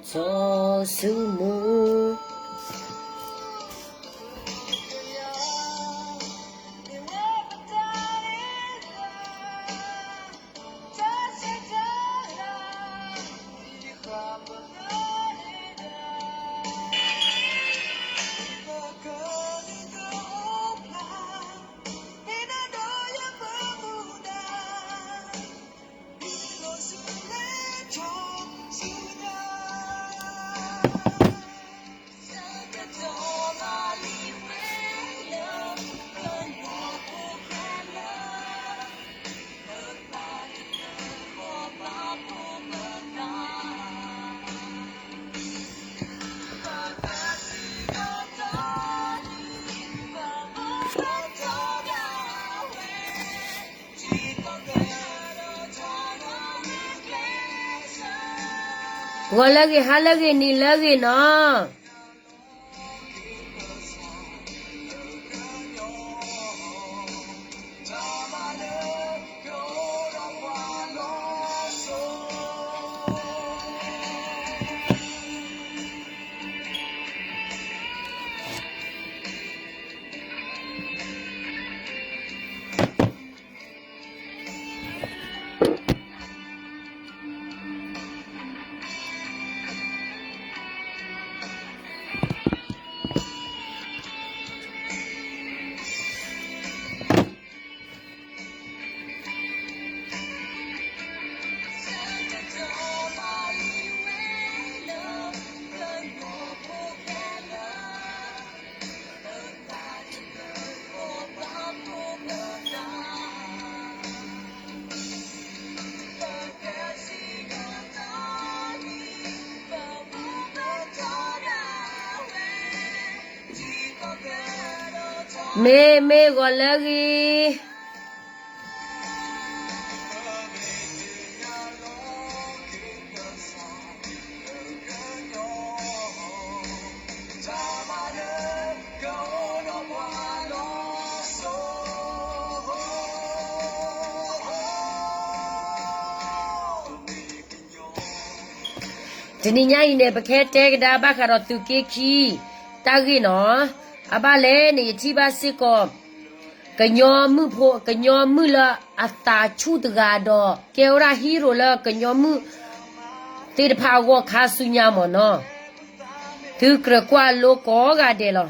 စီၤစုမုၢ် ဂီၤလၢအဂ့ၤ ဟါလၢအဂ့ၤ နံၤလၢအဂ့ၤနီၤ. မ့ၢ်မ့ၢ်ဂီၤလၢအဂ့ၤ တနံၤညါအံၤန့ၣ် ပကဟဲတဲကဒါဘၣ်ဃးဒီးသုးက့ခံ တၢ်ဂ့ၢ်နီၤ. အဘၣ်လဲၣ်န့ၣ် ယထံၣ်ဘၣ်စ့ၢ်ကီး ကညီမုၣ်ဖိ ကညီမုၣ်လၢအသးဆူၣ်တဂၤဒီး ကဲဝဲဒၣ် hero လၢကညီမုၣ်သ့ၣ်တဖၣ်အဂီၢ်ခါဆူညါမ့ၢ်နီၤ. သုကြၢးကွၢ်လိကိးဂၤဒဲးလီၤ.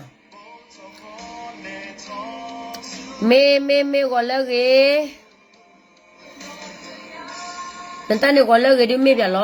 မ့ၢ်မ့ၢ်မ့ၢ်ဂီၤလၢအဂ့ၤ နတၢ်န့ၣ်ဂီၤလၢအဂ့ၤဒုးမ့ၢ်ပၠးလီၤ.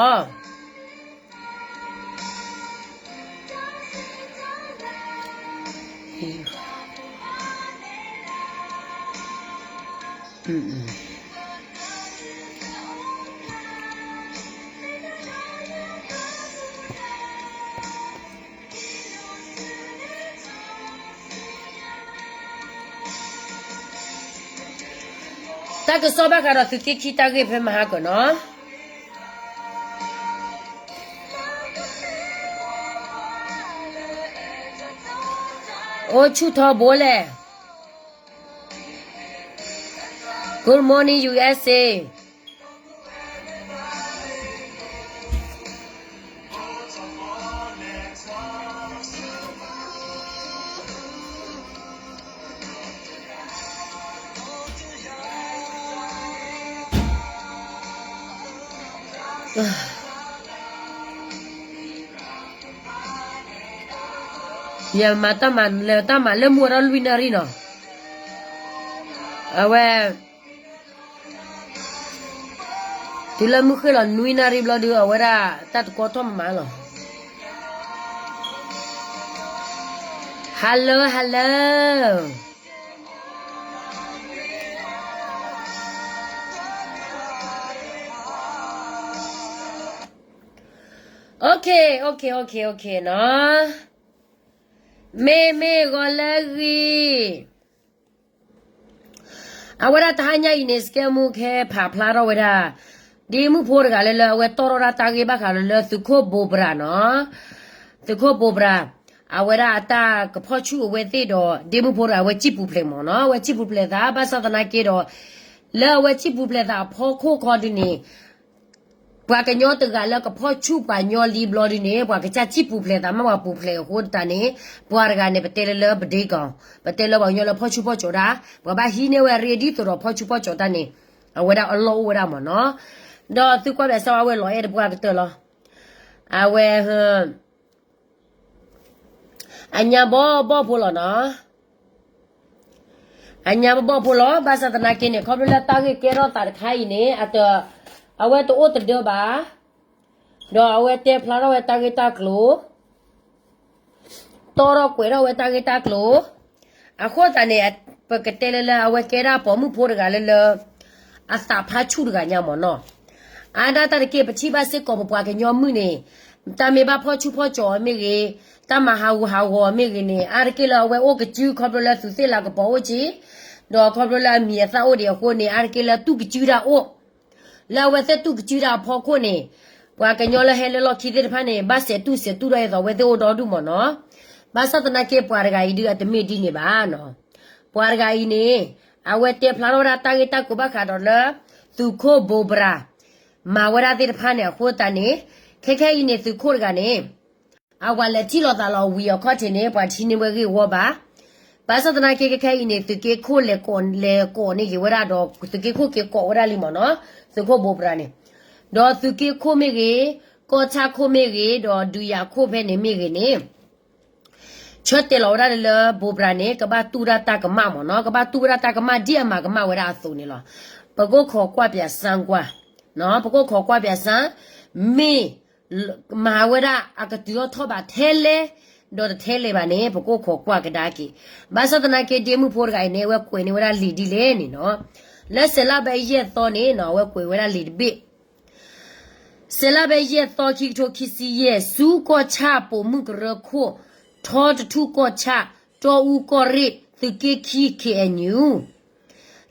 တၢ်ကစီၣ်ဘၣ်ဃးဒီးသုးက့ခံတၢ်ဂ့ၢ်ဖဲမဟါကၢၢ်နီၤ. အိၣ်ဆူၣ်ထီဘိလဲၣ်. Good morning, U S A. ယမၤတၢ်မၤလဲၤတၢ်မၤလၢမူဝဲဒၣ်လွံၢ်နၣ်ရံၣ်နီၤ. အဝဲ တုၤလၢမုၢ်ဃ့ၢ်လီၤနွံနၣ်ရံၣ်ဘျီဒုး အဝဲဒၣ်တၢ်တကီထီၣ်မးမးလီၤ. Hello, hello. Okay, okay, okay, okay နီၤ. မ့ၢ်မ့ၢ်ဂီၤလၢအဂ့ၤ အဝဲဒၣ်တဟါညါအံၤန့ၣ် စကဲမူကဟဲဖးဖျါထီၣ်ဝဲဒၣ် ဒ့မုၣ်ဖိတဂၤလၢ လၢအဝဲတီၣ်ထီၣ်ဒၣ်တၢ်ဂ့ၢ်ဘၣ်ဃးလၢ သုးခိၣ်ဘိးပရၤနီၤ. သုးခိၣ်ဘိးပရၤ အဝဲဒၣ်အတၢ်ကဖီၣ်ဆူၣ်အဝဲသ့ၣ်ဒီး ဒ့မုၣ်ဖိတဂၤ အဝဲစံၣ်ပူၤဖျဲးမ့ၢ်နီၤ. အဝဲစံၣ်ပူၤဖျဲးသး ဘၣ်ဆၣ်သနာ်က့ဒီး လၢအဝဲစံၣ်ပူၤဖျဲးသးအဖီခိၣ်ခီဒုးန့ၣ် ပှၤကညီတဂၤလၢကဖီၣ်ဆူၣ်ပှၤညီလံဘျီဒုန့ၣ် ပှၤကစၢ်စံၣ်ပူၤဖျဲးသးမး ပှၤပူၤဖျဲးအဃိသတးန့ၣ် ပှၤတဂၤန့ၣ် ပတဲလၢလၢပဒ့ကီၢ် ပတဲလၢပှၤကညီလၢဖီၣ်ဆူၣ်ဖီၣ်ကၠီၤတၢ် ပှၤဘၣ်ဟံးန့ၢ်ဝဲရ့ဒ်သိးဒီးဖီၣ်ဆူၣ်ဖီၣ်ကၠီၤတၢ်န့ၣ် အဝဲဒၣ်အလီၢ်အိၣ်ဝဲဒၣ်မ့ၢ်နီၤ. ဒီးသုကွၢ်ဘၣ်စၢ်ဝဲလီၤအဲၣ်တပှၢ်ကတၢၢ်လီၤ. အဝဲ အညါဘီဘီၣ်ဖိလီၤနီၤ. အညါဘီဘီၣ်ဖိလီၤ. ဘၣ်ဆၣ်သနာ်က့န့ၣ် ခီဖျိလၢတၢ်ဂ့ၢ်ကဲထီၣ်သးတခါအံၤန့ၣ် အတ အဝဲတအိၣ်တဒၢဘၣ်, ဒီးအဝဲတဲဖျါထီၣ်ဝဲတၢ်ဂ့ၢ်တၢ်ကျိၤ တီထီၣ်ကွဲးထီၣ်ဝဲတၢ်ဂ့ၢ်တၢ်ကျိၤ, အဃိသတးန့ၣ် ပကတဲလၢလၢအဝဲကဲဒၣ်ပိာ်မုၣ်ဖိတဂၤလၢလၢ အသးဖးဆူၣ်တဂၤညါမ့ၢ်နီၤ. အါဒၣ်တၢ်တက့ၢ် ပထံၣ်ဘၣ်စ့ၢ်ကီးပပှၤကညီမုၣ်န့ၣ် တၢ်မ့ၢ်ဘၣ်ဖီၣ်ဆူၣ်ဖီၣ်ကၠီၤအီၤမ့ၢ်ဂ့ၤ, တၢ်မၤဟးဂူာ်ဟးဂီၤအီၤမ့ၢ်ဂ့ၤန့ၣ် အါတက့ၢ်လၢအဝဲအိၣ်ကစုခီဖျိလၢသူးသ့ၣ်လၤကပီၤအိၣ်က့ၤ, ဒီးခီဖျိလၢအမံၤအသၣ်အိၣ်ဒံးအဃိန့ၣ် အါတက့ၢ်လၢတူၢ်ကစုတၢ်အိၣ် လၢအဝဲသ့ၣ်တူၢ်ကစုတၢ်အဖီခိၣ်န့ၣ်, ပှၤကညီလၢဟဲလၢလီၢ်ခံသ့ၣ်တဖၣ်န့ၣ် ဘၣ်စဲးတူၢ်စဲးတူၢ်ဒီးအသိးအဝဲသ့ၣ်အိၣ်ဒီဒူၣ်မ့ၢ်နီၤ. ဘၣ်ဆၣ်သနာ်က့ပှၤတဂၤအံၤဒုးအတမ့ၢ်ဒ်န့ၣ်ဘၣ်နီၤ. ပှၤတဂၤအံၤန့ၣ် အဝဲတဲဖျါထီၣ်ဝဲဒၣ်တၢ်ဂ့ၢ်တၢ်ကျိၤဘၣ်ဃးဒီးလၢ သုးခိၣ်ဘိးဘြၤ မၤဝဲဒၣ်သ့ၣ်တဖၣ်န့ၣ်အဃိသတးန့ၣ်, ခဲခဲအံၤန့ၣ် သုးခိၣ်တဂၤန့ၣ် အဝဲလဲၤထံၣ်လိာ်သးလီၤဝံၤအခီၣ်ထံးန့ၣ် ပှၤတဟံးန့ၢ်ဝဲဂ့ၢ်ဝီဘၣ်. ဘၣ်ဆၣ်သနာ်က့ခဲခဲအံၤန့ၣ် သုးက့ခိၣ်လဲၤကိးလဲၤကိးန့ၢ်က့ၤဝဲဒၣ်ဒီး သုးက့ခိၣ်က့ၤကိးဝဲဒၣ်လံမ့ၢ်နီၤ, သုးခိၣ်ဘိးဘြၤန့ၣ်, ဒီးသုးက့ခိၣ်မ့ၢ်ဂ့ၤ, ကီၢ်ဆၣ်ခိၣ်မ့ၢ်ဂ့ၤ, ဒီးဒုးယၤခိၣ်ဖဲန့ၣ်မ့ၢ်ဂ့ၤန့ၣ် ဆၢတဲာ်လီၤဝဲဒၣ်လၢလၢဘိးဘြၤန့ၣ် ကဘၣ်တူၢ်ဝဲဒၣ်တၢ်ကမၣ်မ့ၢ်နီၤ, ကဘၣ်တူၢ်ဝဲဒၣ်တၢ်ကမၣ်ဒ်အမၤကမၣ်ဝဲဒၣ်အသိးန့ၣ်လီၤ. ပကအိၣ်ခိးကွၢ်ပၠးစၣ်ကွၢ်, ပကအိၣ်ခိးကွၢ်ပၠးစၣ်, မ့ၢ် မၤဝဲဒၣ်အကတုၤထီၣ်ထီၣ်ဘးထဲလဲၣ်, ဒီးတထဲလဲၣ်ဘၣ်န့ၣ် ပကအိၣ်ခိးကွၢ်ကဒါက့ၤ. ဘၣ်ဆၣ်သနာ်က့ဒ့မုၣ်ဖိတဂၤအံၤန့ၣ် အဝဲကွဲးန့ၢ်ဝဲဒၣ်လံာ်ဒ်လဲၣ်န့ၣ်နီၤ, လၢစဲးလါဘဲယဲၢ်သီန့ၣ်နီၤ အဝဲကွဲးဝဲဒၣ်လံာ်တဘ့ၣ် စဲးလါဘဲယဲၢ်သီ ခံကထိခံဆံယဲၢ် ဆူကီၢ်ဆၣ်ပိာ်မုၣ်ကရၢခိၣ် ထီတထူၣ်ကီၢ်ဆၣ် တီအူကီၢ်ရ့ၣ် သုးက့ခံ ခ့ၣ်အဲၣ်ယူၣ်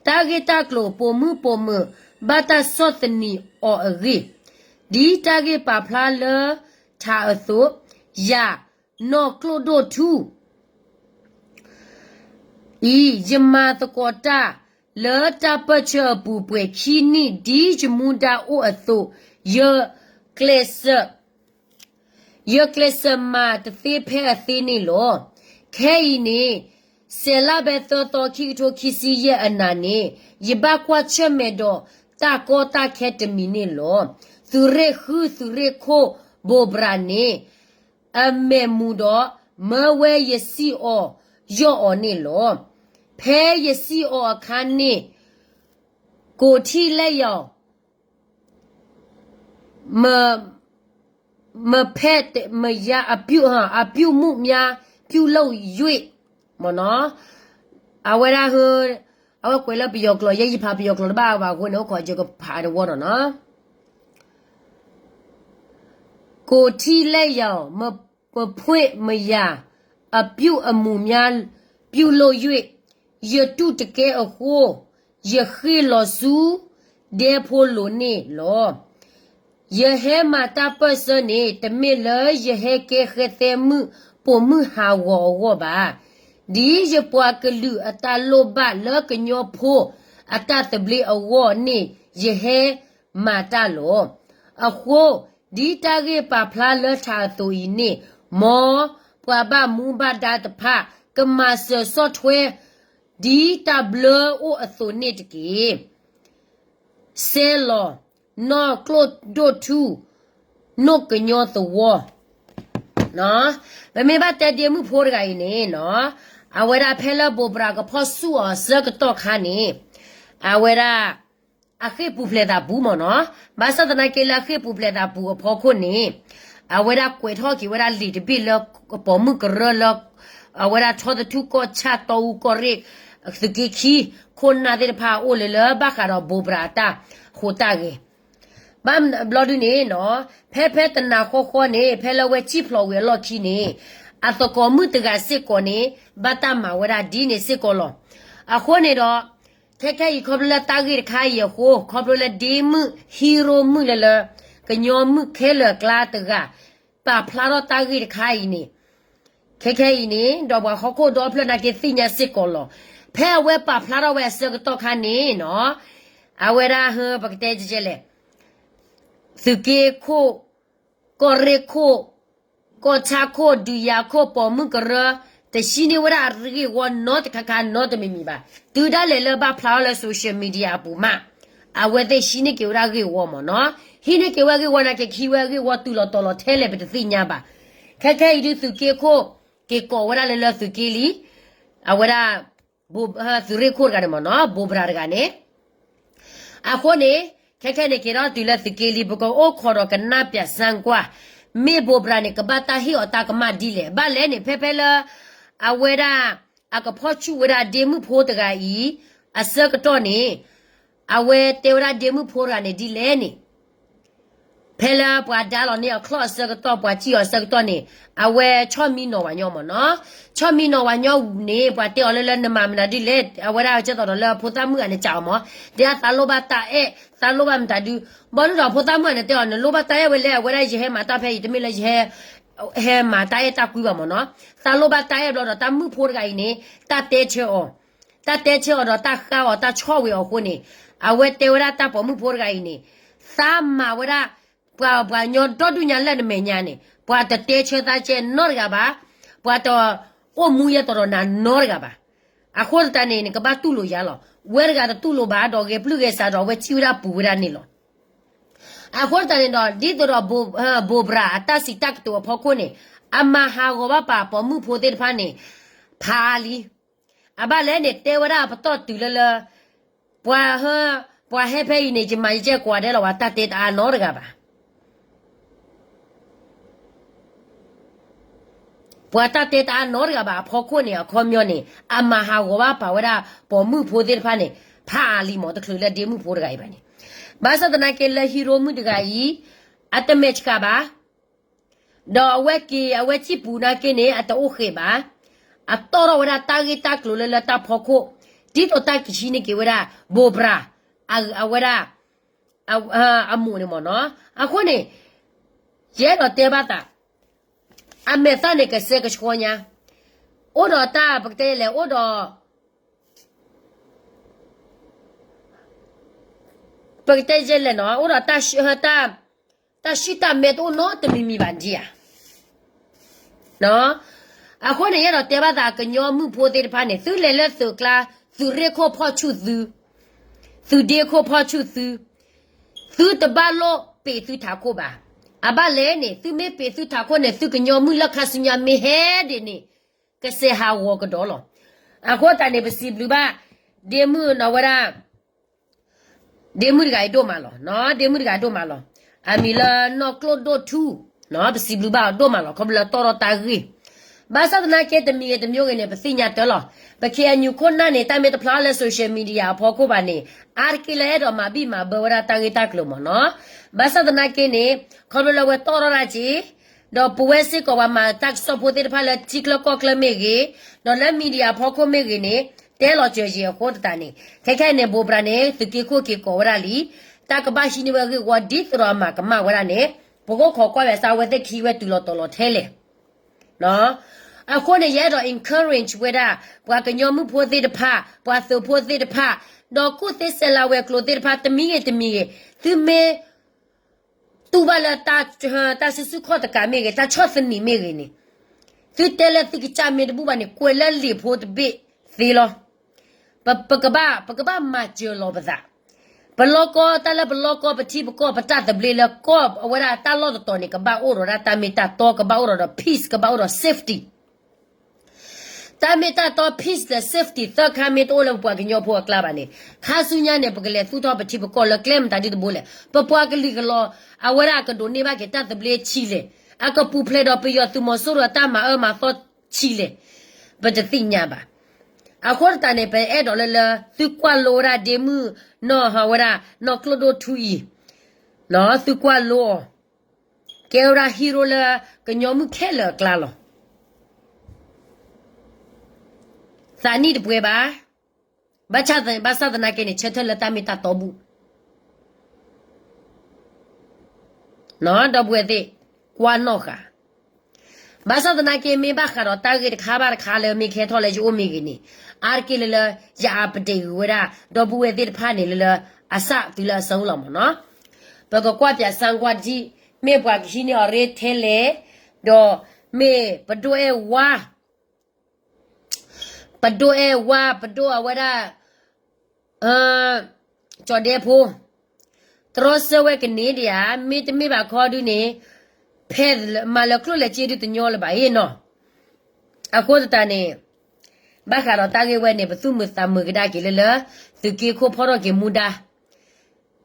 တၢ်ဂ့ၢ်တၢ်ကျိၤ ပိာ်မုၣ်ပိာ်မုၣ် ဘၣ်တၢ်ဆီၣ်သနံးအီၤအဂ့ၢ်, ဒ်တၢ်ဂ့ၢ်ပာ်ဖျါလၢထးအသိး, ယၤ နီၢ်ကျိၣ်ဒိၣ်ထူ အံၤ ယမၤသကိးတၢ်လၢတၢ်ပၢၢ်ဆၢအပူၤပှဲၤခံနံၣ် ဒ်ယမူဒါအိၣ်အသိး, ယကျဲးစၢး ယကျဲးစၢးမၤတသ့ဖဲအသ့န့ၣ်လီၤ. ခဲအံၤန့ၣ် စဲးလါဘဲသၢသီ ခံကထိခံဆံယဲၢ်အနၤန့ၣ် ယဘၣ်ကွၢ်ဆၢၣ်မဲာ်ဒီးတၢ်ကီတၢ်ခဲတမံၤန့ၣ်လီၤ. သုးရ့ၣ်ဃု သုးရ့ၣ်ခိၣ်ဘိးဘြၤန့ၣ် အမဲာ်မူၤဒီး မၢဝဲယစံၣ်အီၤ ယီၢ်အီၤန့ၣ်လီၤ. ဖဲယစံၣ်အီၤအခါန့ၣ် ကိးထံၣ်လဲၣ်ယီၤ မဖဲမယါ အပြု အပြုအမူများ ပြုလုပ်၍ မ့ၢ်နီၤ, အဝဲဒၣ် အဝဲကွဲးလၢပယီၤကျိာ် ယဲယဖးပယီၤကျိာ်တဘၣ်ဘၣ်အဃိန့ၣ် အိၣ်ခိးယကဖးတဝီနီၤနီၤ. ကိးထံၣ်လဲၣ်ယီၤ မဖဲမယါ အပြုအမူများ ပြုလုပ်၍ ယတူၢ်တကဲအဃိ ယဃ့ၢ်လီၤဆူဒဲဖိလိၤန့ၣ်လီၤ. ယဟဲမၤတၢ်ပၢၢ်ဆၢန့ၣ် တမ့ၢ်လၢယဟဲကဲဃဲသဲမုၣ်ပိာ်မုၣ်ဟးဂီၤအဂီၢ်ဘၣ်. ဒ်ယပှၤကလုာ်အတၢ်လိၣ်ဘၣ်လၢကညီဖိအတၢ်သဘျ့အဂီၢ်န့ၣ် ယဟဲမၤတၢ်လီၤ. အဃိ ဒ်တၢ်ဂ့ၢ်ပာ်ဖျါလၢထးအသိးအံၤန့ၣ်, မ်ပှၤဘၣ်မူဘၣ်ဒါတဖၣ် ကမၤစၢၤဆီၣ်ထွဲ ဒ်တၢ်ဘျၢအိၣ်အသိးန့ၣ်တက့ၢ်. စဲလီၤ နီၢ်ကျိၣ်ဒိၣ်ထူ နိၣ်ကညီသဝီ ပမ့ၢ်ဘၣ်တဲဒ့မုၣ်ဖိတဂၤအံၤန့ၣ်နီၤ, အဝဲဒၣ်ဖဲလၢဘိးဘြၤကဖီၣ်ဆူၣ်အီၤအဆၢကတီၢ်ခါန့ၣ်, အဝဲဒၣ် အဃ့ၢ်ပူၤဖျဲးသးပူၤမ့ၢ်နီၤ, ဘၣ်ဆၣ်သနာ်က့လၢအဃ့ၢ်ပူၤဖျဲးသးပူၤအဖီခိၣ်န့ၣ်, အဝဲဒၣ်ကွဲးထီၣ်က့ၤဝဲဒၣ်လံာ်တဘ့ၣ်လၢ ပိာ်မုၣ်ကရၢလၢ အဝဲဒၣ်ထီသထူၣ်ကီၢ်ဆၣ်တီအူကီၢ်ရ့ၣ် သုးက့ခံ ခိၣ်နၢ်သ့ၣ်တဖၣ်အအိၣ်လၢလၢဘၣ်ဃးဒီးဘိးဘြၤအတၢ်ဟူးတၢ်ဂဲၤ ဘၣ်ဘျီဒုန့ၣ်နီၤ, ဖဲဖဲတနၤဃီဃီန့ၣ် ဖဲလၢအဝဲစံၣ်ဖျိးဝံၤအလီၢ်ခံန့ၣ်, အသကိးမုၣ်တဂၤစ့ၢ်ကီးန့ၣ် ဘၣ်တၢ်မၤဝဲဒၣ်ဒ်န့ၣ်စ့ၢ်ကီးလီၤ. အဃိန့ၣ်ဒီး ခဲခဲအံၤခီဖျိလၢတၢ်ဂ့ၢ်တခါအံၤအဃိ, ခီဖျိလၢဒ့မုၣ် hero မုၣ်လၢလၢ ကညီမုၣ်ခဲလၢာ်အကျါတဂၤ ပာ်ဖျါထီၣ်တၢ်ဂ့ၢ်တခါအံၤန့ၣ်, ခဲခဲအံၤန့ၣ် ဒီးပှၤဟီၣ်ခိၣ်ဒီဖျၢၣ်နာ်က့သ့ၣ်ညါစ့ၢ်ကီးလီၤ. ဖဲအဝဲပာ်ဖျါထီၣ်ဝဲအဆၢကတီၢ်ခါန့ၣ်နီၤ, အဝဲဒၣ်ဟၢ ပကတဲကဲလဲၣ် သုးက့ခိၣ်, ကီၢ်ရ့ၣ်ခိၣ်, ကီၢ်ဆၣ်ခိၣ်, ဒုးယၤခိၣ်, ပိာ်မုၣ်ကရၢ, တဟံးန့ၢ်ဝဲဒၣ်အဂ့ၢ်ဝီနီတခါခါနီတမံၤမံၤဘၣ်. တုၤဒၣ်လဲာ်လၢဘၣ်ဖျါထီၣ်လၢ social media အပူၤမး, အဝဲသ့ၣ်ဟံးန့ၢ်က့ၤဝဲဒၣ်ဂ့ၢ်ဝီမ့ၢ်နီၤ. ဟံးန့ၢ်က့ၤဝဲဂ့ၢ်ဝီနာ်က့ ကဟံးဝဲဂ့ၢ်ဝီတုၤလီၤတီၤလီၤထဲလဲၣ် ပတသ့ၣ်ညါဘၣ်. ခဲခဲအံၤဒုးသုးက့ခိၣ် က့ၤကိးဝဲဒၣ်လၢလၢသုးက့လံ, အဝဲဒၣ် သုးရ့ၣ်ခိၣ်တဂၤန့ၣ်မ့ၢ်နီၤ, ဘိးဘြၤတဂၤန့ၣ် အဃိန့ၣ် ခဲခဲန့ၣ်က့ၤထီၣ်တုၤလၢသုးက့လံ ပကအိၣ်ခိးဒီးကနၣ်ပၠးစၢ်ကွၢ်, မ့ၢ်ဘိးဘြၤန့ၣ် ကဘၣ်တၢ်ဟ့ၣ်အီၤတၢ်ကမၣ်ဒ်လဲၣ်. ဘၣ်လဲၣ်န့ၣ် ဖဲဖဲလၢ အဝဲဒၣ် အကဖီၣ်ဆူၣ်ဝဲဒၣ်ဒ့မုၣ်ဖိတဂၤအံၤ အဆၢကတီၢ်န့ၣ် အဝဲတဲဝဲဒၣ်ဒ့မုၣ်ဖိတဂၤန့ၣ်ဒ်လဲၣ်န့ၣ် ဖဲလၢပှၤဒါလီၤန့ၢ်အီၤချီၣ်အဆၢကတီၢ် ပှၤစံၣ်အီၤအဆၢကတီၢ်န့ၣ် အဝဲဆီၣ်မံနီၤဝဲညီမ့ၢ်နီၤ. ဆီၣ်မံနီၤဝဲညီန့ၣ် ပှၤတဲအီၤလၢလၢနမၤမတၤဒ်လဲၣ်, အဝဲဒၣ်ကဲသိးဒီးလၢဖိသၣ်မုၣ်ဂၤန့ၣ် ကးအီၤမ့ၢ်, တဲဒၣ်သးလိၣ်ဘၣ်တၢ်အဲၣ် သးလိၣ်ဘၣ်မတၤဒု, ဘီဒုဒီးဖိသၣ်မုၣ်ဂၤန့ၣ်တဲအီၤ နလိၣ်ဘၣ်တၢ်အဲၣ်ဝဲလဲၣ်, အဝဲဒၣ်ယဟဲမၤတၢ်ဖဲအံၤ တမ့ၢ်လၢယဟဲ ဟဲမၤတၢ်အဲၣ်တၢ်ကွံဘၣ်မ့ၢ်နီၤ. သးလိၣ်ဘၣ်တၢ်အဲၣ်ဘျီဒီး တၢ်မုၣ်ဖိတဂၤအံၤန့ၣ် တၢ်တဲဆၢအီၤ တၢ်တဲဆၢအီၤဒီးတၢ်ဃါအီၤတၢ်ဆီၣ်ဝဲအီၤအဃိန့ၣ်, အဝဲတဲဝဲဒၣ်တၢ်ပိာ်မုၣ်ဖိတဂၤအံၤန့ၣ်, သးမၤဝဲဒၣ် ပှၤ ပှၤညီဒီဒူၣ်ညါလၢနမဲာ်ညါန့ၣ် ပှၤတတဲဆၢသးကဲနီတဂၤဘၣ်, ပှၤတအိၣ်မူယဲသိးဒီးနၤနီတဂၤဘၣ်. အဃိသတးန့ၣ် နကဘၣ်တူၢ်လိာ်ယၤလီၤ. ဝဲတဂၤတတူၢ်လိာ်ဘၣ်ဒီး ဂဲၤပျုၢ်ဂဲၤဆးဒီး အဝဲစံၣ်ဝဲဒၣ်ပူၤဝဲဒၣ်န့ၣ်လီၤ. အဃိသတးန့ၣ်ဒီး ဒ်သိးဒီး ဘိးဘြၤအတၢ်စံးတၢ်ကတိၤအဖီခိၣ်န့ၣ်, အမၤဟးဂီၤဘၣ်ပာ်ပိာ်မုၣ်ဖိသ့ၣ်တဖၣ်န့ၣ် ဖးအါလံ. အဘၣ်လဲၣ်န့ၣ် တဲဝဲဒၣ်ပတီၢ်တုၤလၢလၢ ပှၤဟဲ ပှၤဟဲဖဲအံၤန့ၣ် ယမၤယကဲကွၢ်ဒဲးလီၤ ပှၤတၢ်တဲတအါနီတဂၤဘၣ်. ပှၤတၢ်တဲတအါနီတဂၤဘၣ်အဖီခိၣ်န့ၣ် အခီပညီန့ၣ် အမၤဟးဂီၤဘၣ်ပာ်ဝဲဒၣ်ပိာ်မုၣ်ဖိသ့ၣ်တဖၣ်န့ၣ် ဖးအါလံမ့ၢ် တချုးလၢဒ့မုၣ်ဖိတဂၤအံၤဘၣ်န့ၣ်. ဘၣ်ဆၣ်သနာ်က့လၢ hero မုၣ်တဂၤအံၤ အတမဲာ်ဆှးဘၣ် ဒီးအဝဲက့ၤ အဝဲစံၣ်ပူၤနာ်က့န့ၣ် အတအိၣ်ဃ့ဘၣ်. အတီၣ်ထီၣ်ဝဲဒၣ်တၢ်ဂ့ၢ်တၢ်ကျိၤလၢလၢတၢ်ဖီခိၣ်, ဒ်သိးတၢ်ကဟံးန့ၢ်က့ၤဝဲဒၣ် ဘိးဘြၤ အဝဲဒၣ် အမိၢ်န့ၣ်မ့ၢ်နီၤ. အဃိန့ၣ် ယအဲၣ်ဒိးတဲဘၣ်သး အမဲာ်သၣ်န့ၣ် ကစဲကဆှီညါ, အိၣ်ဒီးတၢ်ပကတဲလဲၣ် အိၣ်ဒီး ပကတဲယဲလဲၣ်နီၤ အိၣ်ဒီး တၢ်ဆှံတၢ်မဲတအိၣ်နီတမံၤမံၤဘၣ်ဒံးဧါ. အဃိန့ၣ် ယအဲၣ်ဒိးတဲဘၣ်သး ကညီမုၣ်ဖိသ့ၣ်တဖၣ်န့ၣ် သုလဲၤလၢသုးကျါ သုးရ့ၣ်ခိၣ်ဖီၣ်ဆူၣ်သု, သုးဒ့ခိၣ်ဖီၣ်ဆူၣ်သု, သုတဘၣ်လိၣ်ပ့းသုထးခိၣ်ဘၣ်. အဘၣ်လဲၣ်န့ၣ် သုမ့ၢ်ပ့းသုထးခိၣ်န့ၣ် သုကညီမုၣ်လၢခါဆူညါမ့ၢ်ဟဲဒ်န့ၣ် ကစဲးဟးဂီၤကဒီးလီၤ. အဃိသတးန့ၣ် ပစံးဘျုးဘၣ် ဒ့မုၣ်နီၤဝဲဒၣ် ဒ့မုၣ်တဂၤအံၤဒိၣ်မးလီၤ. ဒ့မုၣ်တဂၤအံၤဒိၣ်မးလီၤ. အမံၤလၢနီၢ်ကျိၣ်ဒိၣ်ထူ, ပစံးဘျုးဘၣ်အီၤဒိၣ်မးလီၤ ခီဖျိလၢတီၢ်ထီၣ်တၢ်ဂ့ၢ်. ဘၣ်ဆၣ်သနာ်က့တမံၤဂ့ၤတမံၤဂ့ၤန့ၣ် ပသ့ၣ်ညါတၢ်လီၤ. ပ KNU ခိၣ်နၢ်န့ၣ် တၢ်မ့ၢ်တဖျါလၢ social media အဖီခိၣ်ဘၣ်န့ၣ် အါတက့ၢ်လၢအဲၣ်ဒိးမၤဘံၣ်မၤဘၢဝဲဒၣ်တၢ်ဂ့ၢ်တၢ်ကျိၤမ့ၢ်နီၤ. ဘၣ်ဆၣ်သနာ်က့န့ၣ် ခီဖျိလၢဝဲတီၢ်ထီၣ်တၢ်က့ ဒီးပဝဲစ့ၢ်ကီးပှၤမၤတၢ်ကစီၣ်ဖိသ့ၣ်တဖၣ်လၢထံချၢကီၢ်ချၢမ့ၢ်ဂ့ၤ, ဒီးလၢ media အဖီခိၣ်မ့ၢ်ဂ့ၤန့ၣ် တဲလီၤစၢၤယံၤအဃိသတးန့ၣ် ခဲခဲအံၤန့ၣ် ဘိးဘြၤန့ၣ် သုးက့ခိၣ်က့ၤကိးဝဲဒၣ်လံ. တၢ်ကဘၣ်ဟံးန့ၢ်ဝဲဂ့ၢ်ဝီဒ်သိးဒီးအမၤကမၣ်ဝဲဒၣ်န့ၣ် ပကအိၣ်ခိးကွၢ်ဝဲစး အဝဲသ့ၣ်ကဟံးဝဲတုၤလီၤတီၤလီၤထဲလဲၣ်. အဃိန့ၣ် ယအဲၣ်ဒိး encourage ဝဲဒၣ် ပှၤကညီမုၣ်ဖိသ့ၣ်တဖၣ် ပှၤသုးဖိသ့ၣ်တဖၣ် ဒီးကူၣ်သ့ဆဲးလၤဝဲၤကျိၤသ့ၣ်တဖၣ် တမံၤဂ့ၤတမံၤဂ့ၤ သုမ့ၢ် တူၢ်ဘၣ်လၢ တၢ်စုဆူၣ်ခီၣ်တကးမ့ၢ်ဂ့ၤ တၢ်ဆီၣ်သနံးမ့ၢ်ဂ့ၤန့ၣ် သုတဲလၢသုကစၢ်မ့ၢ်တဘူၣ်ဘၣ်န့ၣ် ကွဲးလၢလံာ်ဖိတဘ့ၣ်သ့လီၤ. ပ ပကဘၣ် ပကဘၣ်မၤစၢၤလီၤပသး. ပလီၢ်ကီ တၢ်လၢပလီၢ်ကီ ပထံပကီၢ် ပတၢ်သဘျ့လၢကီၢ်အဝဲဒၣ်တၢ်လီၢ်တတီၤန့ၣ် ကဘၣ်အိၣ်ဒီးဒၣ်တၢ်မ့ၢ်တၢ်တီ ကဘၣ်အိၣ်ဒီးဒီး peace ကဘၣ်အိၣ်ဒီး safety တၢ်မ့ၢ်တၢ်တီ peace ဒီး safety သၢခါမ့ၢ်တအိၣ်လၢပပှၤကညီဖိအကျါဘၣ်န့ၣ် ခါဆူညါန့ၣ် ပကလဲၤသူၣ်ထီၣ်ပထံပကီၢ်လၢကျဲမတၤဒ်တဘိလဲၣ်. ပပှၤကလုာ်ကလီၤ အဝဲဒၣ်ကဒိးန့ၢ်ဘၣ်က့ၤတၢ်သဘျ့ဆံးလဲၣ်. အကပူၤဖျဲးဒီးပယီၤသုးမီၤစိရိၤအတၢ်မၤအၢမၤသီဆံးလဲၣ်. ပတသ့ၣ်ညါဘၣ်. အဃိသတးန့ၣ် ပအဲၣ်ဒိးလၢလၢ သုကွၢ်လိဝဲဒၣ်ဒ့မုၣ်နီၢ်ဟးဝဲဒၣ် နီၢ်ကျိၣ်ဒိၣ်ထူအံၤ သုကွၢ်လိအီၤ ကဲဝဲဒၣ် hero လၢကညီမုၣ်ခဲလၢာ်အကျါလီၤ. သးနံၣ်တပှဲၤဘၣ်. ဘၣ်ဆၣ်သနာ်က့န့ၣ် ဆၢထၢၣ်လၢတၢ်မ့ၢ်တၢ်တီဘူၣ် ဒီပုၢ်ဝဲၢ်သ့ၣ် ကွၢ်နီၣ်ဃာ်. ဘၣ်ဆၣ်သနာ်က့ မ့ၢ်ဘၣ်ဃးဒီးတၢ်ဂ့ၢ်တခါဘၣ်တခါလၢမ့ၢ်ကဲထီၣ်လၢယအိၣ်မ့ၢ်ဂ့ၤန့ၣ် အါတက့ၢ်လၢလၢ ယ update ဂ့ၤဝဲဒၣ် ဒီပုၢ်ဝဲၢ်သ့ၣ်တဖၣ်န့ၣ်လၢလၢ အစးတုၤလၢအဆၢလီၤမ့ၢ်နီၤ. ပကကွၢ်ပၠးစၣ်ကွၢ်ထံ မ့ၢ်ပှၤကဟံးန့ၢ်အီၤရ့ထဲလဲၣ်, ဒီးမ့ၢ်ပဒိၣ်အဲၣ်ဝါ ပဒိၣ်အဲၣ်ဝါ ပဒိၣ်အဝဲဒၣ် ကၠီၤဒဲဖိ တြီဆၢဝဲကန့ၢ်ဒံးဧါ, မ့တမ့ၢ်ဘၣ်ခီဒုန့ၣ် ဖဲမၤလၢၤကျိၣ်လဲၤစ့ဒုတညီလၢၤဘၣ်အံၤနီၤ. အဃိသတးန့ၣ် ဘၣ်ဃးဒီးတၢ်ဂ့ၢ်ဝဲန့ၣ် ပသူၣ်မုာ်သးမုာ်ကဒါက့ၤလၢလၢ သုးက့ခိၣ်ဖီထီၣ်က့ၤမူဒါ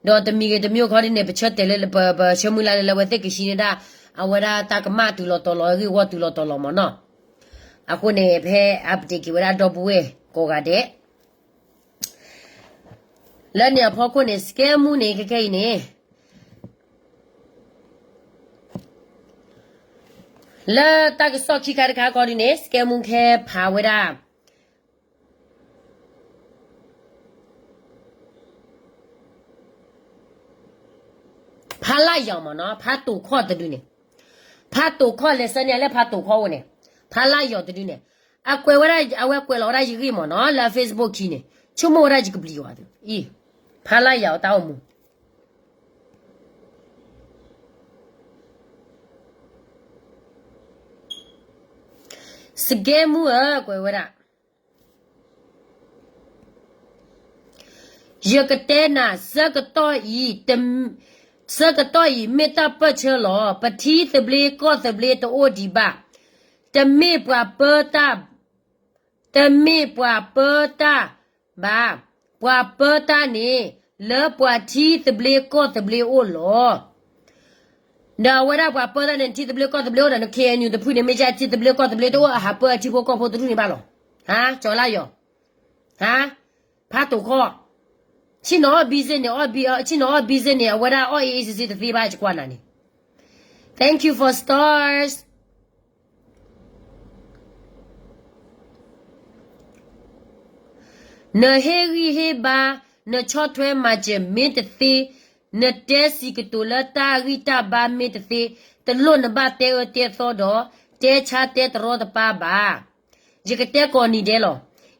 ဒီးတမံၤဂ့ၤတမံၤခီဒ်န့ၣ် ပဆၢတဲာ်လၢ ပဆၢမုၢ်လၢ်လၢလၢအဝဲသ့ၣ်ကဟံးန့ၢ်ဒၣ် အဝဲဒၣ်တၢ်ကမၣ်တုၤလီၤတီၤလီၤ အဂ့ၢ်ဝီတုၤလီၤတီၤလီၤမ့ၢ်နီၤ. အဃိန့ၣ် ဖဲအပတ့ၢ်က့ၤဝဲဒၣ်ဒီပုၢ်ဝဲၢ်ကိးဂၤဒဲး လၢန့ၣ်အဖီခိၣ်န့ၣ် စကဲမူန့ၣ် ခဲခဲအံၤန့ၣ် လၢတၢ်ကစီၣ်ခံခါတခါခီဒ်န့ၣ် စကဲမူခဲဖးဝဲဒၣ် ဖါလၢ်ယီၤမ့ၢ်နီၤ, ဖါတိာ်ခီၣ်တဒုန့ၣ်, ဖါတိာ်ခီၣ်လဲၤဆၢန့ၢ်လၢဖါတိာ်ခီၣ်အိၣ်န့ၣ်, ဖါလၢ်ယီၤတဒုန့ၣ်, အကွဲးဝဲဒၣ် အဝဲကွဲးလီၤဝဲဒၣ်ယဂ့ၢ်မ့ၢ်နီၤ လၢ Facebook ခံန့ၣ်, ဆိကမိၣ်ဝဲဒၣ်ယကပျံၤအီၤအံၤ, ဖါလၢ်ယီၤအတၢ်အိၣ်မူ စကဲမူဧၢ, ကွဲးဝဲဒၣ် ယကတဲနၤ ဆၢကတီၢ်အံၤ, ဆၢကတီၢ်အံၤ မ့ၢ်တၢ်ပၢၢ်ဆၢလီၤ. ပထံသဘျ့ကီၢ်သဘျ့တအိၣ်ဒံးဘၣ်. တမ့ၢ်ပှၤပၢတၢ်, တမ့ၢ်ပှၤပၢတၢ်ဘၣ်. ပှၤပၢတၢ်န့ၣ် လၢပှၤထံသဘျ့ကီၢ်သဘျ့အိၣ်လီၤ. ဒီးအဝဲဒၣ်ပှၤပၢတၢ်န့ၣ် ထံသဘျ့ကီၢ်သဘျ့အိၣ်ဒီး န KNU တဖုန့ၣ် မ့ၢ်ယါထံသဘျ့ကီၢ်သဘျ့တအိၣ် အဟးပၢအထံဖိကီၢ်ဖိတဒူၣ်န့ၣ်ဘၣ်လီၤ. ဟါ, ကၠီၤလါယီၤ, ဟါ, ဖါတိာ်ခီၣ်, ဆ့ၣ်နီၤအီၣ် busy န့ၣ်, ဆ့ၣ်နီၤအီၣ် busy န့ၣ် အဝဲဒၣ်အီၣ်အ့ၣ်အ့ၣ်စ့စ့တသ့ဘၣ် ယကွၢ်နၤန့ၣ်. Thank you for stars. နဟ့ၣ်ဂံၢ်ဟ့ၣ်ဘါ, နဆီၣ်ထွဲမၤစၢၤမ့ၢ်တသ့, နတဲစံးကတိၤလၢတၢ်ဂံၢ်တၢ်ဘါမ့ၢ်တသ့, တလိၣ်နဘၣ်တဲအၢတဲသီဒီး တဲဆါတဲတရီတပါဘၣ်. ယကတဲကိးနံၤဒဲးလီၤ.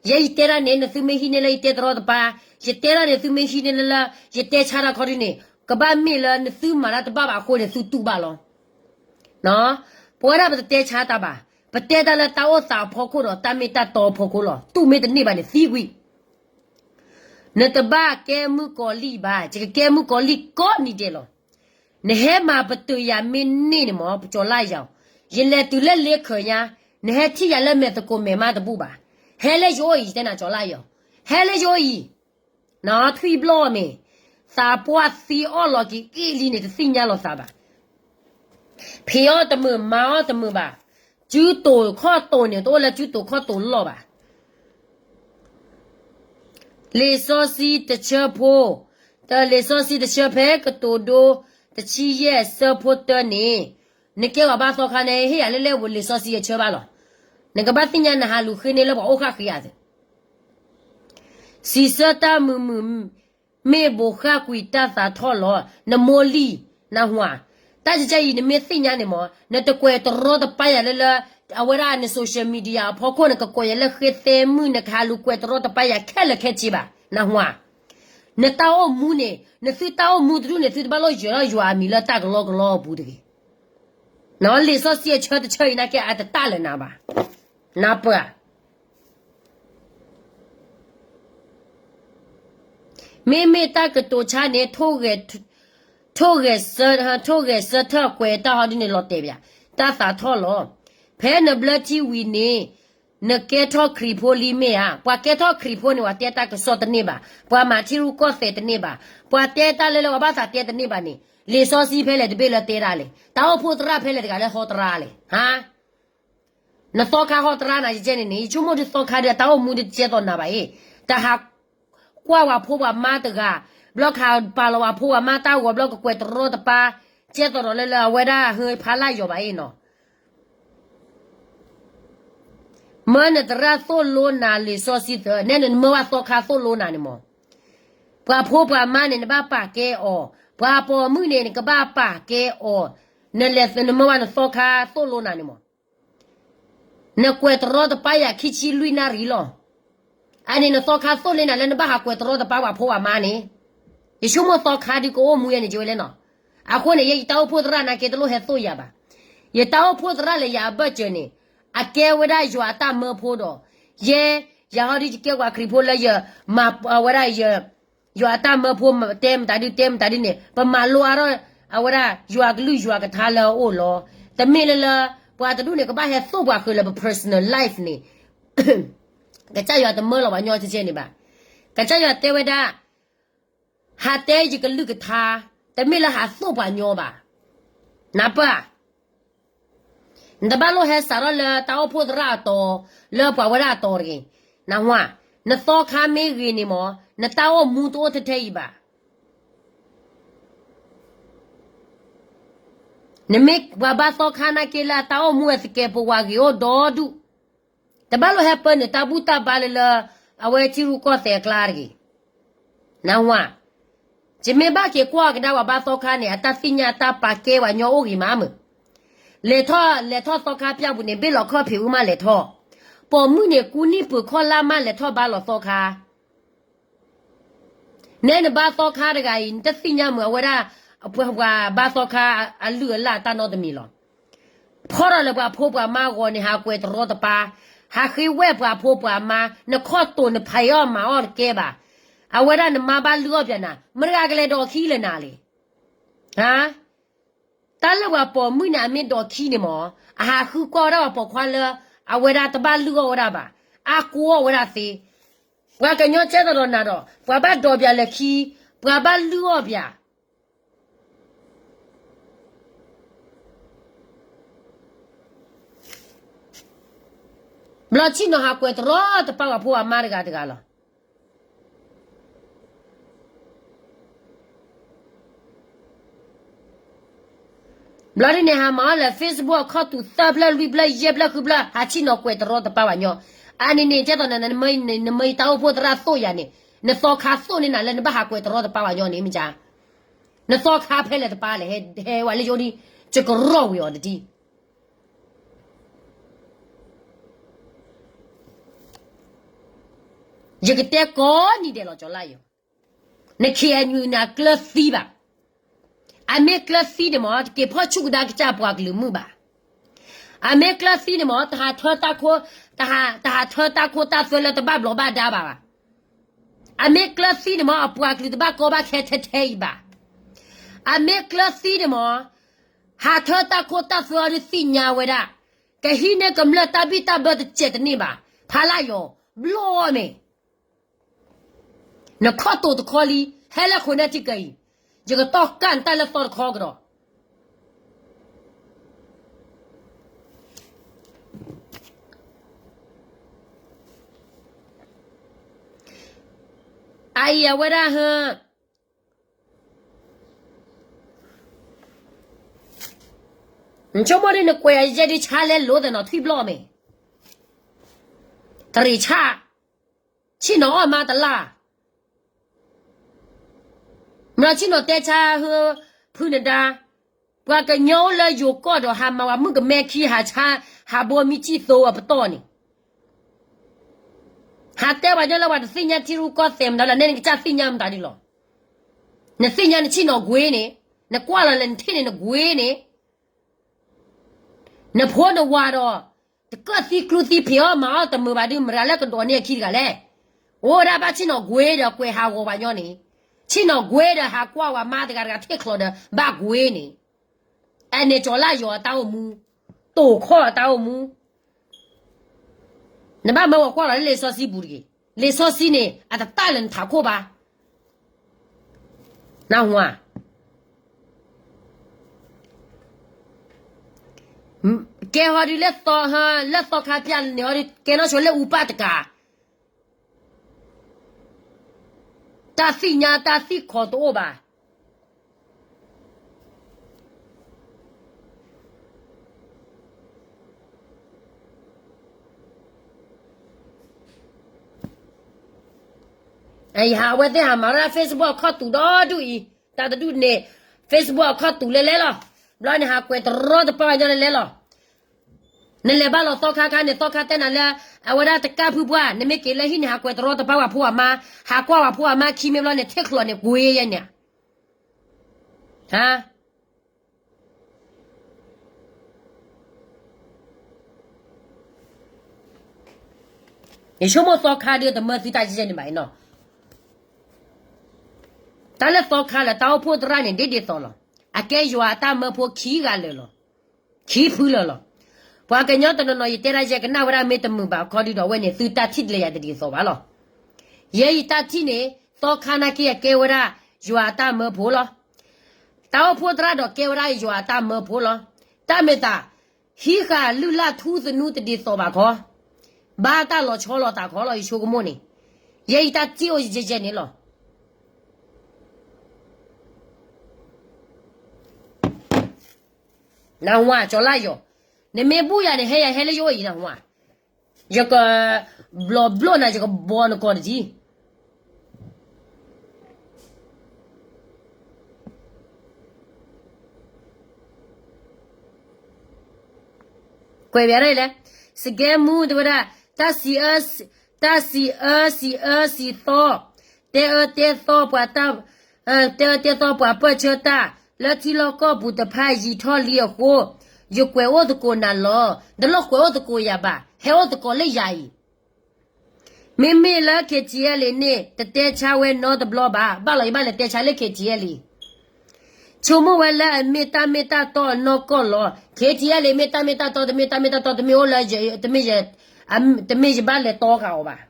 ယဲယတဲတၢ်န့ၣ် နသုမ့ၢ်ဟံးန့ၢ်လၢယတဲတရီတပါ, ယတဲတၢ်န့ၣ် သုမ့ၢ်ဟံးန့ၢ်လၢလၢ ယတဲဆါတၢ်ခီဒ်န့ၣ် ကဘၣ်မ့ၢ်လၢနသုမၤတၢ်တဘၣ်ဘၣ်အဃိန့ၣ် သုတူၢ်ဘၣ်လီၤ. ပဝဲဒၣ်ပတတဲဆါတၢ်ဘၣ်, ပတဲတၢ်လၢတၢ်အိၣ်သးအဖီခိၣ်ဒီးတၢ်မ့ၢ်တၢ်တီအဖီခိၣ်လီၤ. တူၢ်မ့ၢ်တန့ၢ်ဘၣ်န့ၣ်သံကွံာ်. နတဘၣ်ကဲမုၣ်ကီၤလံၢ်ဘၣ်, ယကကဲမုၣ်ကီၤလံၢ်ကိးနံၤဒဲးလီၤ. နဟဲမၤပတုာ်ယၤမ့ၢ်န့ၢ်န့ၣ်မ့ၢ် ပကၠီၤလါယီၤ, ယလဲၤတုၤလၢလ့ခၢးညါ, နဟဲထံၣ်ယၤလၢမဲာ်သကိးမဲာ်မါတဘူၣ်ဘၣ်. ဟဲလၢယအိၣ်အံၤ ယတဲနၤကၠီၤလါယီၤ, ဟဲလၢယအိၣ်အံၤ ထွံၣ်ဘျီၣ်မ့ၢ်, သးပှၢ်သံအီၣ်လီၤက့ၤအ့ၣ်လံန့ၣ် တသ့ၣ်ညါလီၤသးဘၣ်. ဖံးအီၣ်တမုာ် မၤအီၣ်တမုာ်ဘၣ်. စုတိာ်ခီၣ်တိာ်န့ၣ် တအိၣ်လၢစုတိာ်ခီၣ်တိာ်လီၢ်ဘၣ်. လံာ်စီဆှံတဆၢဖိ, လံာ်စီဆှံတဆၢဖဲကတိၤဒိ တဆံယဲၢ်ဆၢဖိတၢန့ၣ်, နကဲပှၤဘါသီခါန့ၣ် ဟ့ၣ်ယၤလၢလၢပှၤလံာ်စီဆှံအဆၢဘၣ်လီၤ. နကဘၣ်သ့ၣ်ညါနဟးလူၤဃ့န့ၢ်လၢပှၤအိၣ်ဃၣ်ဃ့အသး စံးဆၢတၢ်မုာ်မုာ်, မ့ၢ်ဘိးဃၣ်ကွံာ်တၢ်သးထီၣ်လီၤ. နမိၢ်လံၢ်, နဟွၤ, တၢ်ကကဲအံၤ နမ့ၢ်သ့ၣ်ညါန့ၣ်မ့ၢ် နတကွဲးတရီတပါယၤလၢလၢ အဝဲဒၣ်န social media အဖီခိၣ် နကကွဲးယၤလၢဃ့သဲမုၣ် နကဟးလူၤကွဲးတရီတပါယၤခဲလၢာ်ခဲဆ့ဘၣ် နဟွၤ. နတၢ်အိၣ်မူန့ၣ် နသုတၢ်အိၣ်မူတဒူၣ်န့ၣ် သုတဘၣ်လိၣ်ယၢၤထီၣ်ယွၤအမံၤလၢတၢ်ကလီကလီအပူၤတဂ့ၤ. လံာ်စီဆှံအဆၢတဆၢအံၤနာ်က့ အတတၢ်လၢနၤဘၣ်. နပၢၢ် မ့မ့ၢ်တၢ်ကတိၤဆါန့ၣ် ထိၣ်ဂဲၤဆၢ, ထိၣ်ဂဲၤဆၢထၢၣ်ကွဲးတၢ်ဟီဒ်န့ၣ်လီၤတဲာ်ဘၣ်, တၢ်သးထီၣ်လီၤ. ဖဲနဘျၢထံဝံၤန့ၣ် နကဲထီၣ်ခရံာ်ဖိလံမ့ၢ်ဧါ. ပှၤကဲထီၣ်ခရံာ်ဖိန့ၣ် ပှၤတဲတၢ်ကစီၣ်တန့ၢ်ဘၣ်, ပှၤမၤထံရူၢ်ကီၢ်သဲးတန့ၢ်ဘၣ်, ပှၤတဲတၢ်လၢလၢပှၤဘၣ်သးတဲတန့ၢ်ဘၣ်န့ၣ် လံာ်စီဆှံဖဲလဲၣ်တဘ့ၣ်လၢတဲတၢ်လဲၣ်, တၢ်အိၣ်ဖှိၣ်သရၣ်ဖဲလဲၣ်တဂၤလၢဟီသရၣ်လဲၣ်, ဟါ နသီခါဟီတရါနၤယကဲန့ၣ်န့ၣ် ယဆိကမိၣ်ဒုးသီခါဒုး အတၢ်အိၣ်မူဒုးတကဲသိးနၤဘၣ်အံၤ, တဟးကွၢ်ပှၤဖိပှၤမါတဂၤ, ဘျီခးပာ်လီၤပှၤဖိပှၤမါတၢ်ဂီၤ ဘျီကကွဲးတရီတပါ, ကဲသိးဒီးလၢလၢအဝဲဒၣ်ဟၢဖးလၢ်ယီၤဘၣ်အံၤနီၤ. မၢနသရၣ်သိၣ်လိနၤလံာ်စီဆှံသၢ, နဲနမၢဝဲသီခါသိၣ်လိနၤန့ၣ်မး. ပှၤဖိပှၤမါန့ၣ် နဘၣ်ပာ်ကဲအီၤ, ပှၤပိာ်မုၣ်န့ၣ် နကဘၣ်ပာ်ကဲအီၤ, နလဲၤနမၢဝဲနသီခါသိၣ်လိနၤန့ၣ်မး. နကွဲးတရီတပါယၤခံဆံလွံၢ်နၣ်ရံၣ်လီၤ. အန့ၣ်နသီခါသိၣ်လိနၤလၢနဘၣ်ဟးကွဲးတရီတပါပှၤဖိပှၤမါန့ၣ်, ယဆိကမိၣ်သီခါဒုးကအိၣ်မူယဲန့ၣ် ကဝဲလဲၣ်နီၤ. အဃိန့ၣ် ယဲယတၢ်အိၣ်ဖှိၣ်သရၣ်နာ်က့တလိၣ်ဟဲသိၣ်ယၤဘၣ်. ယတၢ်အိၣ်ဖှိၣ်သရၣ်လၢယၤအဘၢၣ်စၢၤန့ၣ် အကဲဝဲဒၣ်ယွၤအတၢ်မၢဖိဒီး ယဲ ယၤဟီဒ်ယကဲပှၤခရံာ်ဖိလၢယ မၤဝဲဒၣ်ယ ယွၤအတၢ်မၢဖိ တဲမတၤဒု တဲမတၤဒုန့ၣ် ပမၤလိအါထီၣ် အဝဲဒၣ်ယွၤကလုၢ်ယွၤကထါလၢအအိၣ်လီၤ. တမ့ၢ်လၢလၢ ပှၤတဒူၣ်န့ၣ် ကဘၣ်ဟဲသိၣ်ပှၤဃုာ်လၢပ personal life န့ၣ် ကစၢ်ယွၤတမၢလီၤပှၤညီကဲန့ၣ်ဘၣ်. ကစၢ်ယွၤတဲဝဲဒၣ် ဟးတဲယကလုၢ်ကထါ, တမ့ၢ်လၢဟးသိၣ်ပှၤညီဘၣ်. နၢ်ပၢၢ်ဧါ, နတဘၣ်လိၣ်ဟဲစးထီၣ်လၢတၢ်အိၣ်ဖှိၣ်သရၣ်အတီၤ, လၢပှၤဝဲဒၣ်အတီၤတဂ့ၤ. နၢ်ဟူဧါ, နသီခါမ့ၢ်ဂ့ၤန့ၣ်မ့ၢ် နတၢ်အိၣ်မူတအိၣ်ထဲထဲအံၤဘၣ်. နမ့ၢ်ပှၤဘါသီခါနာ်က့လၢအတၢ်အိၣ်မူအသကဲးပဝးဂ့ၤအိၣ်ဒီဒူၣ်, တဘၣ်လိၣ်ဟဲပၢနုာ်တၢ်ဘူၣ်တၢ်ဘါလၢလၢ အဝဲထံရူၢ်ကီၢ်သဲးအကျါတဂ့ၤ. နၢ်ဟူဧါ, ယမ့ၢ်ဘၣ်က့ၤကွၢ်ကဒါပှၤဘါသီခါန့ၣ် အတၢ်သ့ၣ်ညါတၢ်ပာ်ကဲပှၤညီအိၣ်ဂ့ၤမးမုာ်. လဲၤထီၣ် လဲၤထီၣ်သီခါပျၢ်ပူၤန့ၣ် ဘ့ၣ်လီၤခီၣ်ဖံးအူမးလဲၤထီၣ်, ပိာ်မုၣ်န့ၣ် ကူနံၣ်ပၢၢ်ခီၣ်လါမးလဲၤထီၣ်ဘါလီၤသီခါ နဲနဘါသီခါတဂၤအံၤ နတသ့ၣ်ညါမုာ်အဝဲဒၣ် ပှၤဘါသီခါအလုၢ်အလၢ်တၢ်နီတမံၤလီၤ. ဖီထီၣ်လၢပှၤဖိပှၤမါအဂီၢ်န့ၣ် ဟးကွဲးတရီတပါ, ဟးဃ့ဝဲပှၤဖိပှၤမါ, နခီၣ်တိာ်နဖးအီၣ်မၤအီၣ်တကဲဘၣ်. အဝဲဒၣ်နမါဘၣ်လုၢ်အီၣ်ပၠးနၤ, မတၤတဂၤကလဲၤဒိးခံလၢနၤလဲၣ်. ဟါ တၢ်လၢပှၤပိာ်မုၣ်န့ၣ် အမ့ၢ်ဒိးခံန့ၣ်မ့ၢ် အဟးဃုကွၢ်ဝဲဒၣ်ပှၤပိာ်ခွါလၢ အဝဲဒၣ်တဘၣ်လုၢ်အီၣ်ဝဲဒၣ်ဘၣ်, အါကိးအီၣ်ဝဲဒၣ်သ့. ပှၤကညီကဲသးဒီးနၤဒီး ပှၤဘၣ်ဒိးပၠးလၢခံ, ပှၤဘၣ်လုၢ်အီၣ်ပၠး ဘျီဆ့ၣ်နီၤဟးကွဲးတရီတပါပှၤဖိအမါတဂၤတဂၤလီၤ. ဘျီဒ်န့ၣ် ဟးမၤအီၤလၢ Facebook အခီၣ်တူာ်သၢဖျၢၣ်လွံၢ်ဖျၢၣ်ယဲၢ်ဖျၢၣ်ဃုဖျၢၣ် ဟးဆ့ၣ်နီၤကွဲးတရီတပါပှၤညီ, အါန့ၣ်န့ၣ် ကဲသိးန နမ့ၢ်တၢ်အိၣ်ဖှိၣ်သရၣ်သိၣ်ယၤန့ၣ် နသီခါသိၣ်န့ၢ်နၤလၢနဘၣ်ဟးကွဲးတရီတပါပှၤညီန့ၣ် မ့ၢ်ကါ, နသီခါဖဲလဲၣ်တပါလဲၣ် ဟဲဝဲလၢယအိၣ်ဒ် ယကရီၣ်ဝံၤအီၤတဒ် ယကတဲကိးနံၤဒဲးလီၤ ကၠီၤလါယီၤ, န KNU န့ၣ် အကျၢၤသံဘၣ်. အမ့ၢ်ကျၢၤသံန့ၣ်မ့ၢ် တက့ၤဖီၣ်ဆူၣ်ကဒါကစၢ်ပှၤကလုာ်မုၣ်ဘၣ်. အမ့ၢ်ကျၢၤသံန့ၣ်မ့ၢ် တဟးထၢတၢ်ခိ, တဟးထၢတၢ်ခိတၢ်သွဲလၢတဘၣ်ဘျီးဘၣ်ဒါဘၣ်ဘၣ်. အမ့ၢ်ကျၢၤသံန့ၣ်မ့ၢ် အပှၤကလုာ်တဘၣ်ကီဘၣ်ခဲထဲထဲအံၤဘၣ်. အမ့ၢ်ကျၢၤသံန့ၣ်မ့ၢ် ဟးထၢတၢ်ခိတၢ်သွဲအီၤဒ်သ့ၣ်ညါဝဲဒၣ်, ကဟံးန့ၢ်ကမျၢၢ်တၢ်ဘံၣ်တၢ်ဘၢတစဲးတန့ၢ်ဘၣ်. ဖးလၢယီၤ ဘျီမ့ၢ် နခီၣ်တိာ်တခီလံ, ဟဲလၢခိၣ်နၢ်ထံကၢအံၤ, ယကတီၢ်ကၢ်နတၢ်လၢသီတခီကဒီး. အအံၤအဝဲဒၣ်ဟၢ နဆိကမိၣ်ဒ်နကွဲးအယဲၢ်ဒ်ဆါလဲလိၤသးနီၤ ထွံၣ်ဘျီၣ်မ့ၢ် တရံးဆၣ်, ဆ့ၣ်နီၤအီၣ်မါတလၢ်, မ့ၢ်ဆ့ၣ်နီၤတဲဆါဟၢ ဖုနဒါ, ပှၤကညီအိၣ်လၢယိၤကီၢ်ဒီး ဟးမၤဝဲမုၣ်ကမဲခံ ဟးဆါ ဟးဘိမံစံၣ်သိအပတီၢ်န့ၣ် ဟးတဲပှၤညီလၢပှၤတသ့ၣ်ညါထံရူၢ်ကီၢ်သဲးမတၤလၢ နဲနကစၢ်သ့ၣ်ညါမတၤဒ်လီၤ. နသ့ၣ်ညါနဆ့ၣ်နီၤကွ့န့ၣ်, နကွၢ်လီၤလၢနထံၣ်န့ၣ်နကွ့န့ၣ်, နဖိနဝၤဒီး တကၢၢ်သံကျူသံဖံးအီၣ်မၤအီၣ်တမုာ်ဘၣ်ဒုး မတၤလၢကဒိးန့ၢ်အခံတဂၤလဲၣ်. အိၣ်ဒၣ်ဘၣ်ဆ့ၣ်နီၤကွ့ဒီးကွဲးဟးဂီၤပှၤညီန့ၣ်, ဆ့ၣ်နီၤကွ့ဒီးဟးကွၢ်ဝဲမါတဂၤတဂၤထံၣ်ချီးဒီး ဘၣ်ကွ့န့ၣ် အန့ၣ်ကၠီၤလၢယီၤအတၢ်အိၣ်မူ, တိာ်ခီၣ်အတၢ်အိၣ်မူ, နဘၣ်မၢဝဲကွၢ်လီၤလၢလံာ်စီဆှံပူၤတဂ့ၤ. လံာ်စီဆှံန့ၣ် အတတၢ်လၢနထးခိၣ်ဘၣ်. နၢ်ဟူဧါ. ကဲဟီဒုးလၢသီ, လၢသီခါပျၢ်န့ၣ်ဟီဒုး ကဲနီၢ်ဆိလၢအူပၢ်တကး တၢ်သ့ၣ်ညါတၢ်သ့ၣ်ခီတအိၣ်ဘၣ်. ယဟးဝဲသ့ၣ်ဟးမၤရၣ် Facebook အခီၣ်တူာ်ဒီဒူၣ်အံၤ, တၢ်တဒူၣ်န့ၣ် Facebook အခီၣ်တူာ်လဲလဲလီၤ. ဘျီန့ၣ်ဟးကွဲးတရီတပါပှၤညီလဲလဲလီၤ. နလဲၤဘၣ်လီၤသီခါခါန့ၣ် သီခါတဲနၤလၢ အဝဲဒၣ်တကၢ်ဖုပှၢ် နမ့ၢ်က့ၤလၢဟံၣ်န့ၣ် ဟးကွဲးတရီတပါပှၤဖိပှၤမါ, ဟးကွၢ်ပှၤဖိပှၤမါခံမ့ၢ်ဘျီန့ၣ် ထံၣ်ချီးန့ၣ်ကွ့ယဲန့ၣ်, ဟါ ယဆိကမိၣ်သီခါဒုးတမၢသုတၢ်ယဲၢ်န့ၣ်ဘၣ်အံၤနီၤ. တၢ်လၢသီခါလၢတၢ်အိၣ်ဖှိၣ်သရၣ်န့ၣ် ဒ်ဒ်သိးလီၤ. အကဲယွၤအတၢ်မၢဖိခံဂၤလၢာ်လီၤ. ခံဖုလၢာ်လီၤ. ပှၤကညီတနီၤနီၤ ယတဲဒၣ်ယဲကနၣ်ဝဲဒၣ်မ့ၢ်တမုာ်ဘၣ်အခီဒုဒီး အဝဲန့ၣ်သုတၢ်ထံၣ်တလဲၤယၤတဒ်သိးဘၣ်လီၤ. ယဲယတၢ်ထံၣ်န့ၣ် သီခါနာ်က့အကဲဝဲဒၣ်ယွၤအတၢ်မၢဖိလီၤ. တၢ်အိၣ်ဖှိၣ်သရၣ်ဒီးကဲဝဲဒၣ်ယွၤအတၢ်မၢဖိလီၤ. တၢ်မ့ၢ်သး ဟံးဃာ်လုၢ်လၢ်ထူသနူတဒ်သိးဘၣ်ခီ, ဘၣ်တၢ်လီၤဆီလီၤသးခီလီၤ ယဆိကမိၣ်န့ၣ်, ယဲယတၢ်ထံၣ်အိၣ်ယဲယဲန့ၣ်လီၤ. နၢ်ဟူဧါ ကၠီၤလါယီၤ, နမ့ၢ်ဘူၣ်ယၤန့ၣ် ဟဲယၤဟဲလၢယအိၣ်အံၤ နၢ်ဟူဧါ, ယကဘျီဘျီနၤ ယကဘီနကိးတထံၣ် ကွဲးဘၣ်လဲၣ်, စကဲမူတဲဝဲဒၣ်, တၢ်စံး, တၢ်စံးအၢစံးအၢစံးသီ, တဲအၢတဲသီပှၤ, တဲအၢတဲသီပှၤပၢၢ်ဆၢတၢ်, လၢထံလီၢ်ကီၢ်ပူၤတဖၣ်ယံာ်ထီၣ်လံအဃိ, ယကွဲးအိၣ်သကိးနၤလီၤ. တလိၣ်ကွဲးအိၣ်သကိးယၤဘၣ်, ဟဲအိၣ်သကိးလၢယၤအံၤ မ့မ့ၢ်လၢ KTLA န့ၣ် တတဲဆါဝဲနီတဘျီဘၣ်, ဘၣ်လီၤယဘၣ်လဲၤတဲဆါလၢ KTLA, ဆိကမိၣ်ဝဲလၢအမ့ၢ်တၢ်မ့ၢ်တၢ်တီအနီၢ်ကီၢ်လီၤ. KTLA မ့ၢ်တၢ်မ့ၢ်တၢ်တီ တမ့ၢ်တၢ်မ့ၢ်တၢ်တီ တမ့ၢ်အိၣ်လၢ, တမ့ၢ်ယဘၣ်လဲၤတီဃာ်အီၤဘၣ်,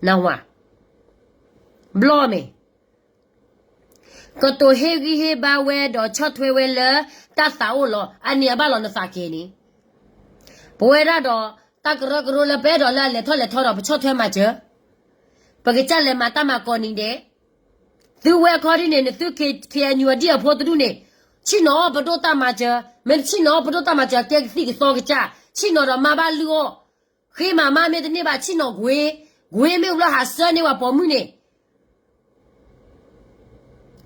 နၢ်ဟူဧါ, ဘျီမ့ၢ် ကတိၤဟ့ၣ်ဂံၢ်ဟ့ၣ်ဘါဝဲဒီးဆီၣ်ထွဲဝဲလၢတၢ်သးအိၣ်လီၤ. အန့ၣ်အဘၣ်လီၤနသးက့ၤန့ၣ်, ပဝဲဒၣ်ဒီး တၢ်ကရၢကရိလၢပအဲၣ်ဒိးလၢအလဲၤထီၣ်လဲၤထီဒီး ပဆီၣ်ထွဲမၤစၢၤ, ပကစၢ်လဲၤမၤတၢ်မၤကိးနံၤဒဲး, သုဝဲခီဒ်န့ၣ် နသု K, KNU အဒံၣ်အဖိတဒူၣ်န့ၣ်, ဆ့ၣ်နီၤအီၣ်ပဒိၣ်တၢ်မၤစၢၤ, မ့ၢ်တဆ့ၣ်နီၤအီၣ်ပဒိၣ်တၢ်မၤစၢၤ ကဲကသံၣ်ကသီကစၢ်, ဆ့ၣ်နီၤဒီးမါဘၣ်လုၢ်အီၣ်, ဃ့မၤမါမ့ၢ်တန့ၢ်ဘၣ်ဆ့ၣ်နီၤကွ့, ကွ့မ့ၢ်ဘျီဟးဆၢန့ၢ်ဝဲပိာ်မုၣ်န့ၣ်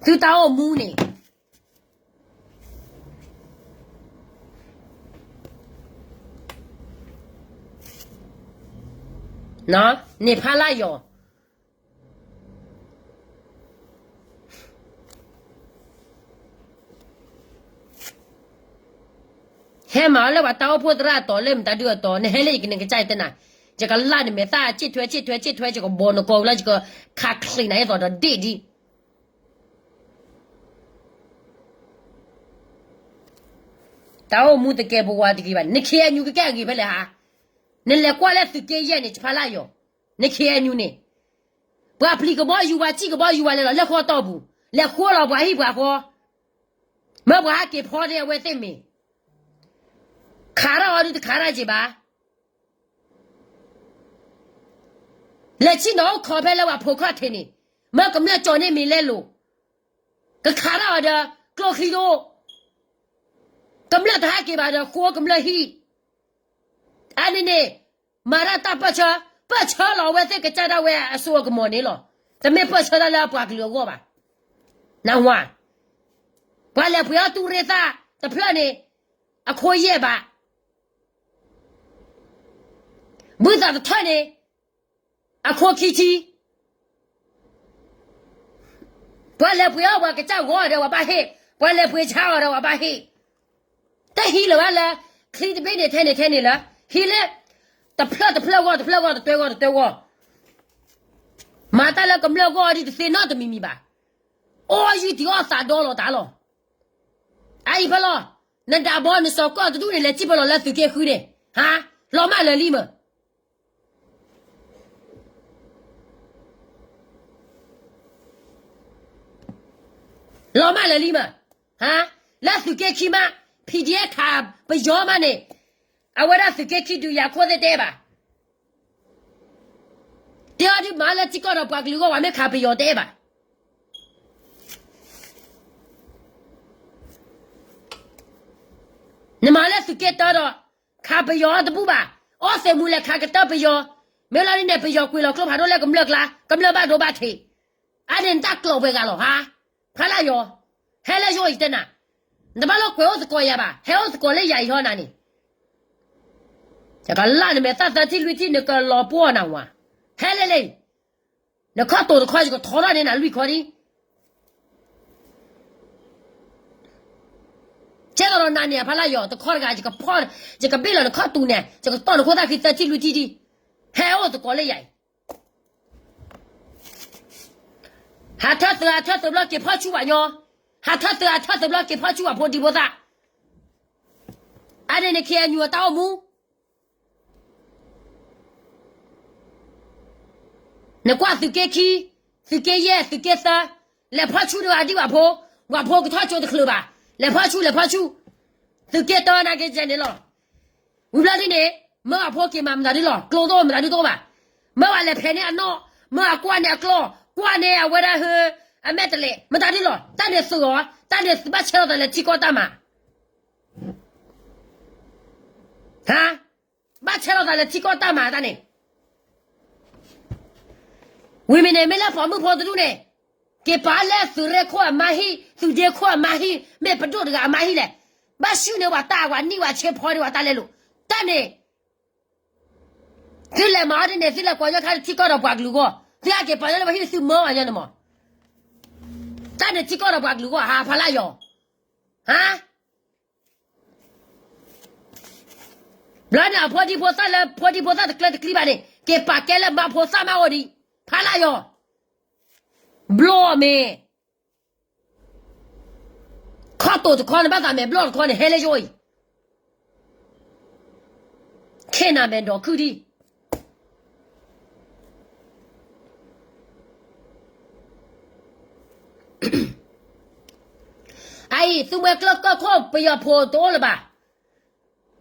သုတၢ်အိၣ်မူန့ၣ် န့ၣ်ဖးလၢယီၤ, ဟဲမၤအီၤလၢပှၤတၢ်အိၣ်ဖှိၣ်သရၣ်အတီၤ လၢမတၤဒုအတီၤ နဟဲလၢယကနကစၢ်ယတဲနၤ, ယကလၢ်နမဲာ်သၣ် ဆ့ၣ်ထွဲဆ့ၣ်ထွဲဆ့ၣ်ထွဲ ယကဘီနကိးလၢ ယကခးချ့နၤအသိးဒီးဒ့ၣ်ဒံး တၢ်အိၣ်မူတကဲပဝးတဂ့ၤဘၣ်န့ၣ် န KNU ကကဲအဂ့ၤဖဲလဲၣ်ဧါ, နလဲၤကွၢ်လၢသုးက့ယဲၢ်န့ၣ် ယဖးလၢယီၤ, န KNU န့ၣ်, ပှၤပျံၤကဘီယူၤ ပှၤစံၣ်ကဘီယူၤ ပှၤလဲၤလီၤလၢဃီတီၢ်ပူၤ, လဲၤဃိလီၤပှၤဟံၣ်ပှၤဃီ, မၢပှၤဟဲက့ၤဖီဒ့အဝဲသ့ၣ်မ့ၢ်, ခးထီၣ်အီၤဒုတခးတၢ်က့ၤဘၣ် လဲၤဆ့ၣ်နီၤအိၣ်ခိးဖဲလၢပှၤဖိခီၣ်ထံးန့ၣ်, မၢကမျၢၢ်ကၠီၤန့ၢ်မံၤလဲလိာ်, ကခးထီၣ်အီၤဒီး ကျိချံတအိၣ်, ကမျၢၢ်တဟဲက့ၤဘၣ်ဒီး ဃိကမျၢၢ်ဟံၣ်, အါန့ၣ်န့ၣ်, မၤတၢ်တၢ်ပၢၢ်ဆၢ, ပၢၢ်ဆၢလီၤအဝဲသ့ၣ်ကစၢ်ဒၣ်ဝဲအစိအကမီၤန့ၣ်လီၤ, တမ့ၢ်ပၢၢ်ဆၢတၢ်လၢပှၤကလုာ်အဂီၢ်ဘၣ်, နၢ်ဟူဧါ, ပှၤလဲၤပှ့ၤအီၣ်တူၢ်ရ့ၣ်သၣ်တဖျၢၣ်န့ၣ်, အခိယဲၢ်ဘး ဘုသၣ်တထၢၣ်န့ၣ်, အခိခံဆံ, ပှၤလဲၤပှ့ၤအီၣ်ပှၤကစၢ်ဂီၤဒီးပှၤဘၣ်ဟ့ၣ်, ပှၤလဲၤပှ့ၤဆါအီၤဒီးပှၤဘၣ်ဟ့ၣ်, တဟံးလၢၤဘၣ်လၢ, ချံတဘ့ၣ်န့ၣ်ထဲန့ၣ်ထဲန့ၣ်လၢ, ဟံးလၢ, တဖျၢၣ်တဖျၢၣ်ဂီၢ် တဖျၢၣ်ဂီၢ် တတွဲဂီၢ် တတွဲဂီၢ်, မၤတၢ်လၢကမျၢၢ်ဂီၢ်ဒ်တသ့နီတမံၤမံၤဘၣ်, အီၣ်ယုၢ်တံၢ်အီၣ်သးဒီလီၤတၢ်လီၤ, အအံၤဖဲလီၤ, နဒးဘီနစီၤကီၢ်တဒူၣ်န့ၣ် လဲၤစံၣ်ဖဲလီၤလၢသုးက့ဃုန့ၣ်, ဟါ, လီၤမၢ်လၢာ်လံမး လီၤမၢ်လၢာ်လံမး, ဟါ, လၢသုးက့ခံမး, PDF ခးပယီၤမးန့ၣ်, အဝဲဒၣ်သုးက့ခံဒုးယၤခိၣ်သ့ၣ်တအဲၣ်ဘၣ်, တဲအီၤဒုးမၤလၢထံကီၢ်ဒီးပှၤကလုာ်ဂီၢ် ပှၤမ့ၢ်ခးပယီၤတအဲၣ်ဘၣ်, နမၤလၢသုးက့တၢဒီး, ခးပယီၤတဘူၣ်ဘၣ်, အီၣ်သ့ၣ်မူလဲၤခးကတၢၢ်ပယီၤ, မ့ၢ်လီၤဒ်န့ၣ် ပယီၤကွံာ်လီၤကျိဖးဒိၣ်လၢကမျၢၢ်ကျါ, ကမျၢၢ်ဘၣ်ဒိဘၣ်ထံး, အါန့ၣ်နတၢ်ကျိးပှဲၤဂၤလီၤဟါ, ဖးလၢယီၤ, ဟဲလၢယအိၣ်ယတဲနၤ, နတဘၣ်လိၣ်ကွဲးအိၣ်သကိးယၤဘၣ်, ဟဲအိၣ်သကိးလၢယၤအံၤဟီနၤန့ၣ်, ယကလၢ်နမဲာ်သၣ်သၢထံၣ်လွံၢ်ထံၣ် နကလီၤပှီၢ်နၤဝါ, ဟဲလၢလၢ နခီၣ်တိာ်တခီ ယကထီထီၣ်န့ၢ်နၤလွံၢ်ခီဒံး, ကဲသိးဒီးနၤန့ၣ် အဖးလၢယီၤ တခီတဂၤ ယကဖီၣ်, ယကဘ့ၣ်လီၤနခီၣ်တိာ်န့ၣ် ယကတီၢ်နခိၣ်သၣ်ခံသၢထံၣ်လွံၢ်ထံၣ်ဒံး, ဟဲအိၣ်သကိးလၢယၤအံၤ, ဟးထၢသုး ဟးထၢသုးဘျီက့ၤဖီၣ်ဆူၣ်ပှၤညီ, ဟးထၢသုး ဟးထၢသုးဘျီက့ၤဖီၣ်ဆူၣ်ပှၤဖိဒံဖိသၣ်, အါန့ၣ်န့ၣ် ခ့ၣ်အဲၣ်ယူၣ် အတၢ်အိၣ်မူ နကွၢ်သုးက့ခံ, သုးက့ယဲၢ်, သုးက့သၢ, လဲၤဖီၣ်ဆူၣ်န့ၢ်ဝဲဒံးဝဲဖိ, ဝဲဖိကထီၣ်ကၠိတချုးဘၣ်, လဲၤဖီၣ်ဆူၣ် လဲၤဖီၣ်ဆူၣ်, သုးက့တၢနာ်က့ၤကဲန့ၣ်လီၤ. ဝံၤဘျီဒ်န့ၣ် မၢဝဲဖိက့ၤမၤမတၤဒ်လီၤ, ကျိသအိၣ်မတၤဒ်သိးဘၣ်, မၢဝဲလဲၤဖဲးန့ၢ်အနီၣ်, မၢဝဲကွၢ်န့ၢ်အကျီၢ်, ကွၢ်န့ၢ်အဝဲဒၣ်ဟၢ အမဲာ်တလဲး မတၤဒ်လီၤ, တၢ်န့ၣ်သုးအီၤ, တၢ်န့ၣ်ဘၣ်ဆဲးလီၤသးလၢထံကီၢ်တၢ်မၤ ဟါ, ဘၣ်ဆဲးလီၤသးလၢထံကီၢ်တၢ်မၤတၢ်န့ၣ်, ဝံၤမ့ၢ်န့ၣ် မ့ၢ်လၢပိာ်မုၣ်ဖိတဒူၣ်န့ၣ်, က့ၤပာ်လၢသုးရ့ၣ်ခိၣ်အမါဟံၣ်, သုးဒ့ခိၣ်အမါဟံၣ်, မ့ၢ်ပဒိၣ်တဂၤအမါဟံၣ်လဲၣ်, ဘၣ်ဆူၣ်န့ၢ်ဝဲတၢ်အဝဲနံၣ်ဝဲဆ့ဖီဒံးဝဲတၢ်လဲလိာ်, တၢ်န့ၣ် သုလဲၤမၤအီၤဒ်န့ၣ် သုလဲၤကွၢ်ညီခါထံကီၢ်ဒီးပှၤကလုာ်အဂီၢ်, သုဟဲက့ၤပာ်လၢပှၤဟံၣ်သုမၢအီၤညါန့ၣ်မး, တၢ်န့ၣ်ထံကီၢ်ဒီးပှၤကလုာ်အဂီၢ် ဟးဖးလၢယီၤ, ဟါ ဘျီန့ၣ် အဖိဒံဖိသၣ်လၢဖိဒံဖိသၣ်တကျၢတကျံဘၣ်န့ၣ် က့ၤပာ်ကဲလၢမါဖိသၣ်မးအိၣ်ဒံး, ဖးလၢယီၤ, ဘျီမ့ၢ် ခီၣ်တိာ်တခီန့ၣ် ဘၣ်သးမဲာ်ဘျီၣ်တခီန့ၣ် ဟဲလၢယအိၣ်အံၤ, ခ့နၤမဲာ်ဒီးခုဒံး အအံၤ သုမှဲကျၢၢ်ကၢၢ်ခိၣ် ပယီၤဖိတအိၣ်လၢၤဘၣ်,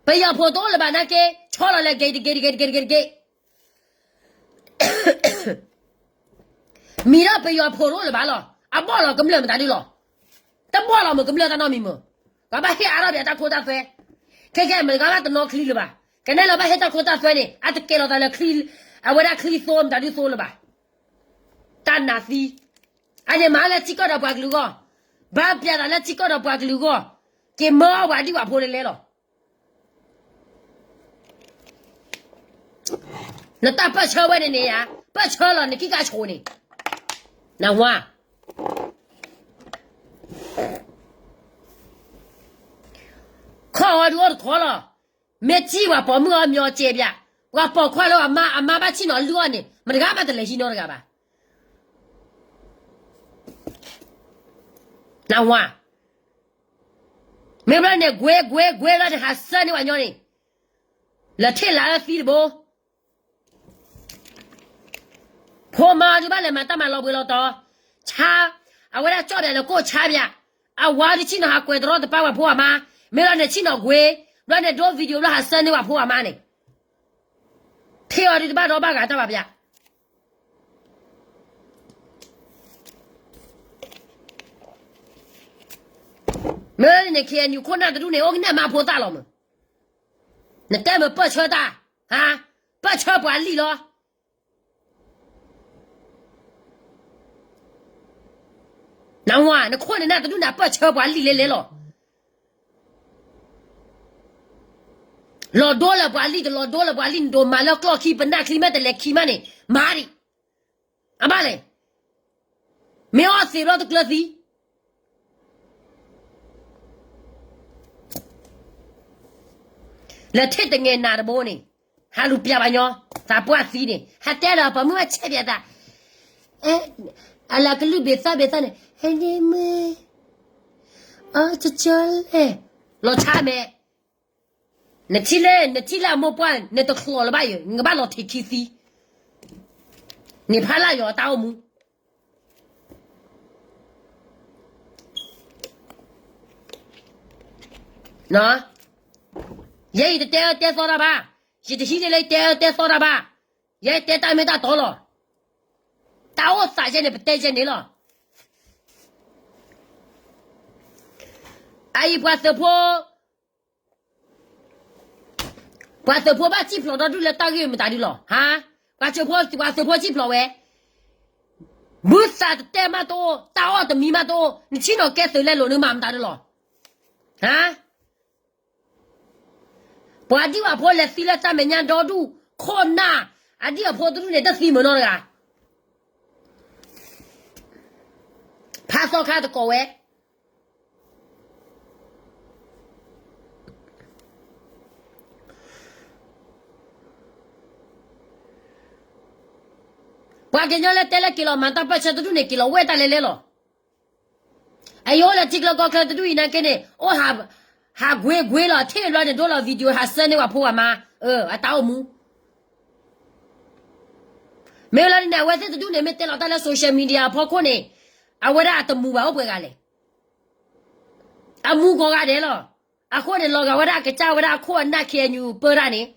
ပယီၤဖိတအိၣ်လၢၤဘၣ်နာ်က့ ဆီလီၤလဲၤဂ့ၤတဂ့ၤတဂ့ၤတဂ့ၤတဂ့ၤတဂ့ၤ, မံၤဒီးပယီၤဖိတအိၣ်လၢၤဘၣ်လီၤ, အဘီၣ်လီၤကမျၢၢ်မတၤဒုလီၤ, တဘီၣ်လီၤမုၢ်ကမျၢၢ်တၢ်နီတမံၤမုၢ်, ကဘၣ်ဟ့ၣ်အါထီၣ်ပှၤတၢ်ခိတၢ်သွဲ, ခဲကဲမ့ၢ်တဂၤဘၣ်တနီချံလၢၤဘၣ်, ကနဲလၢဘၣ်ဟ့ၣ်တၢ်ခိတၢ်သွဲန့ၣ် အတကဲလီၤသးလၢ အဝဲဒၣ်ချံသိမတၤဒုသိလၢၤဘၣ်, တၢ်နးသံ, အန့ၣ်မၤလၢထံကီၢ်ဒီးပှၤကလုာ်အဂီၢ်, ဘၣ်ပျဲသးလၢထံကီၢ်ဒီးပှၤကလုာ်အဂီၢ်, က့ၤမၢအီၣ်ပှၤဒံးဝဲဖိလဲလဲလီၤ. နတၢ်ပၢၢ်ဆၢဝဲန့ၣ်န့ၣ်ဧါ, ပၢၢ်ဆၢလီၤနကံၢ်ကါဆိးန့ၣ်, နဝါ, ခီၣ်အီၤဒုးအိၣ်တခီလီၤ, မ့ၢ်ထံၣ်ပှၤပိာ်မုၣ်အီၤ မၠီကဲးပၠး, ပှၤပိာ်ခွါလၢအမါ အမါဘၣ်ထံၣ်နီၤလုၢ်အီၣ်န့ၣ် မတဂၤမးတလဲၤဟံးနီတဂၤဘၣ်, နဝါ, မ့ၢ်ဘျီန့ၣ် ကွ့ကွ့ကွ့လီၤန့ၣ် ဟးဆၢန့ၢ်ပှၤညီန့ၣ်, လၢထံၣ်လၢအသံတဘိ, ဖိမါဒုးဘၣ်လဲၤမၤတၢ်မၤလီၤဘှံးလီၤတီၤ, ဆါ, အဝဲဒၣ်ကၠီၣ်ပၠးလၢကိၣ်ဆါပၠး, အဝၤဒုးထံၣ်နီၤဟးကွဲးတရီတပါပှၤဖိအမါ, မ့ၢ်လီၤန့ၣ်ထံၣ်နီၤကွ့, ဘျီန့ၣ်ဒိ video ဘျီဟးဆၢန့ၢ်ပှၤဖိအမါန့ၣ်, ထံၣ်အီၤဒုးတဘၣ်ဒီဘၣ်ဂၤတၢ်ဘၣ်ပၠး မ့ၢ်န့ၣ် KNU ခိၣ်နၢ်တဒူၣ်န့ၣ် အိၣ်ကနၣ်မါဖိသၣ်လီၤမး, နတဲမ့ၢ်ပၢၢ်ဆၢတၢ်, ဟါ, ပၢၢ်ဆၢပှၤလံၣ်လီၤ. နဝၤ နခိၣ်နနၢ်တဒူၣ်န့ၣ် ပၢၢ်ဆၢပှၤလံၣ်လဲလဲလီၤ. လီၤဒိလၢပှၤလံၣ် တလီၤဒိလၢပှၤလံၣ် နဒိးမၤလၢကျီၢ်ခံပနၢ်ချံ မ့ၢ်တလဲၤခံမးန့ၣ် မၤဒံး, အဘၣ်လဲၣ်, မ့ၢ်အီၣ်သ့ဘျီတကျၢၤသံ လဲၤထံၣ်တငဲၤနၤတဘိန့ၣ်, ဟးလူၤပျးဘၣ်ညီ, သးပှၢ်သံန့ၣ် ဟးတဲဒီးပိာ်မုၣ်ဘၣ်ဆဲးပျးသး, အလၤကလုၢ်ဘ့ၣ်သၣ်ဘ့ၣ်သၣ်န့ၣ် ဟဲဒ့မုၢ်, အီၣ်ကၠီလဲၣ်, လီၤဆါမဲာ်, နထံၣ်လၢ နထံၣ်လၢအမိၢ်ပှၢ် နတချီးလၢၤဘၣ်ယိာ် နကဘၣ်လီၤထံးခံသံ, န့ၣ်ဖးလၢ်ယွၤတၢ်အိၣ်မူ ယဲအံၤတတဲအၢတဲသီတၢ်ဘၣ်, ယတဟံးန့ၢ်လၢယတဲအၢတဲသီတၢ်ဘၣ်, ယဲတဲတၢ်မ့ၢ်တၢ်တီလီၤ. တၢ်အိၣ်သးယဲန့ၣ် ပတဲယဲန့ၣ်လီၤ. အအံၤပှၤသုးဖိ ပှၤသုးဖိဘၣ်စံၣ်ဖျိးဒီဒူၣ်လၢတၢ်ဂ့ၢ်မတၤဒုလီၤ, ဟါ, ပှၤသုးဖိ ပှၤသုးဖိစံၣ်ဖျိးဝဲ, ဘုသးတတဲမးတအိၣ် တၢ်အီၣ်တမံၤမးတအိၣ် နဆံၣ်နီၤကဲသုးလဲလိာ်နမၤမတၤဒုလီၤ, ဟါ. ပှၤဒံၣ်ဝဲဖိလဲၤသံလၢတၢ်မဲာ်ညါဒီဒူၣ်, ခိၣ်နၢ်, အဒံၣ်အဖိတဒူၣ်န့ၣ် တသံမုာ်နီတဂၤ, ဖးသီခါတကိးဝဲ ယဲအံၤ ယတဲအၢတဲသီတၢ်ဘၣ်, ယဲတဲတၢ်မ့ၢ်တၢ်တီလီၤ. ပှၤကညီလၢတဲလၢက့ၤလီၤမၤတၢ်ပၢၢ်ဆၢတဒူၣ်န့ၣ် က့ၤလီၤဝဲတၢ်လဲၤလဲၤလီၤ. အအံၤအိၣ်လၢထံချၢကီၢ်ချၢတဒူၣ်အံၤနာ်က့န့ၣ် အိၣ်ဟးကွ့ကွ့လီၤ ထံၣ်ဘျီန့ၣ် ဒိလီၤ video ဟးဆှၢန့ၢ်ပှၤဖိပှၤမါ အတၢ်အိၣ်မူ မ့ၢ်လီၤန့ၣ် အဝဲသ့ၣ်တဒူၣ်န့ၣ် မ့ၢ်တဲလီၤတၢ်လၢ social media အဖီခိၣ်န့ၣ် အဝဲဒၣ်အတမူဘၣ်အိၣ်ပှဲၤဂၤလဲၣ်. အမူကိးဂၤဒဲးလီၤ. အဃိန့ၣ် လီၤဂာ်ဝဲဒၣ်အကစၢ်ဝဲဒၣ်အခိၣ်အနၢ် KNU ပၢတၢ်န့ၣ်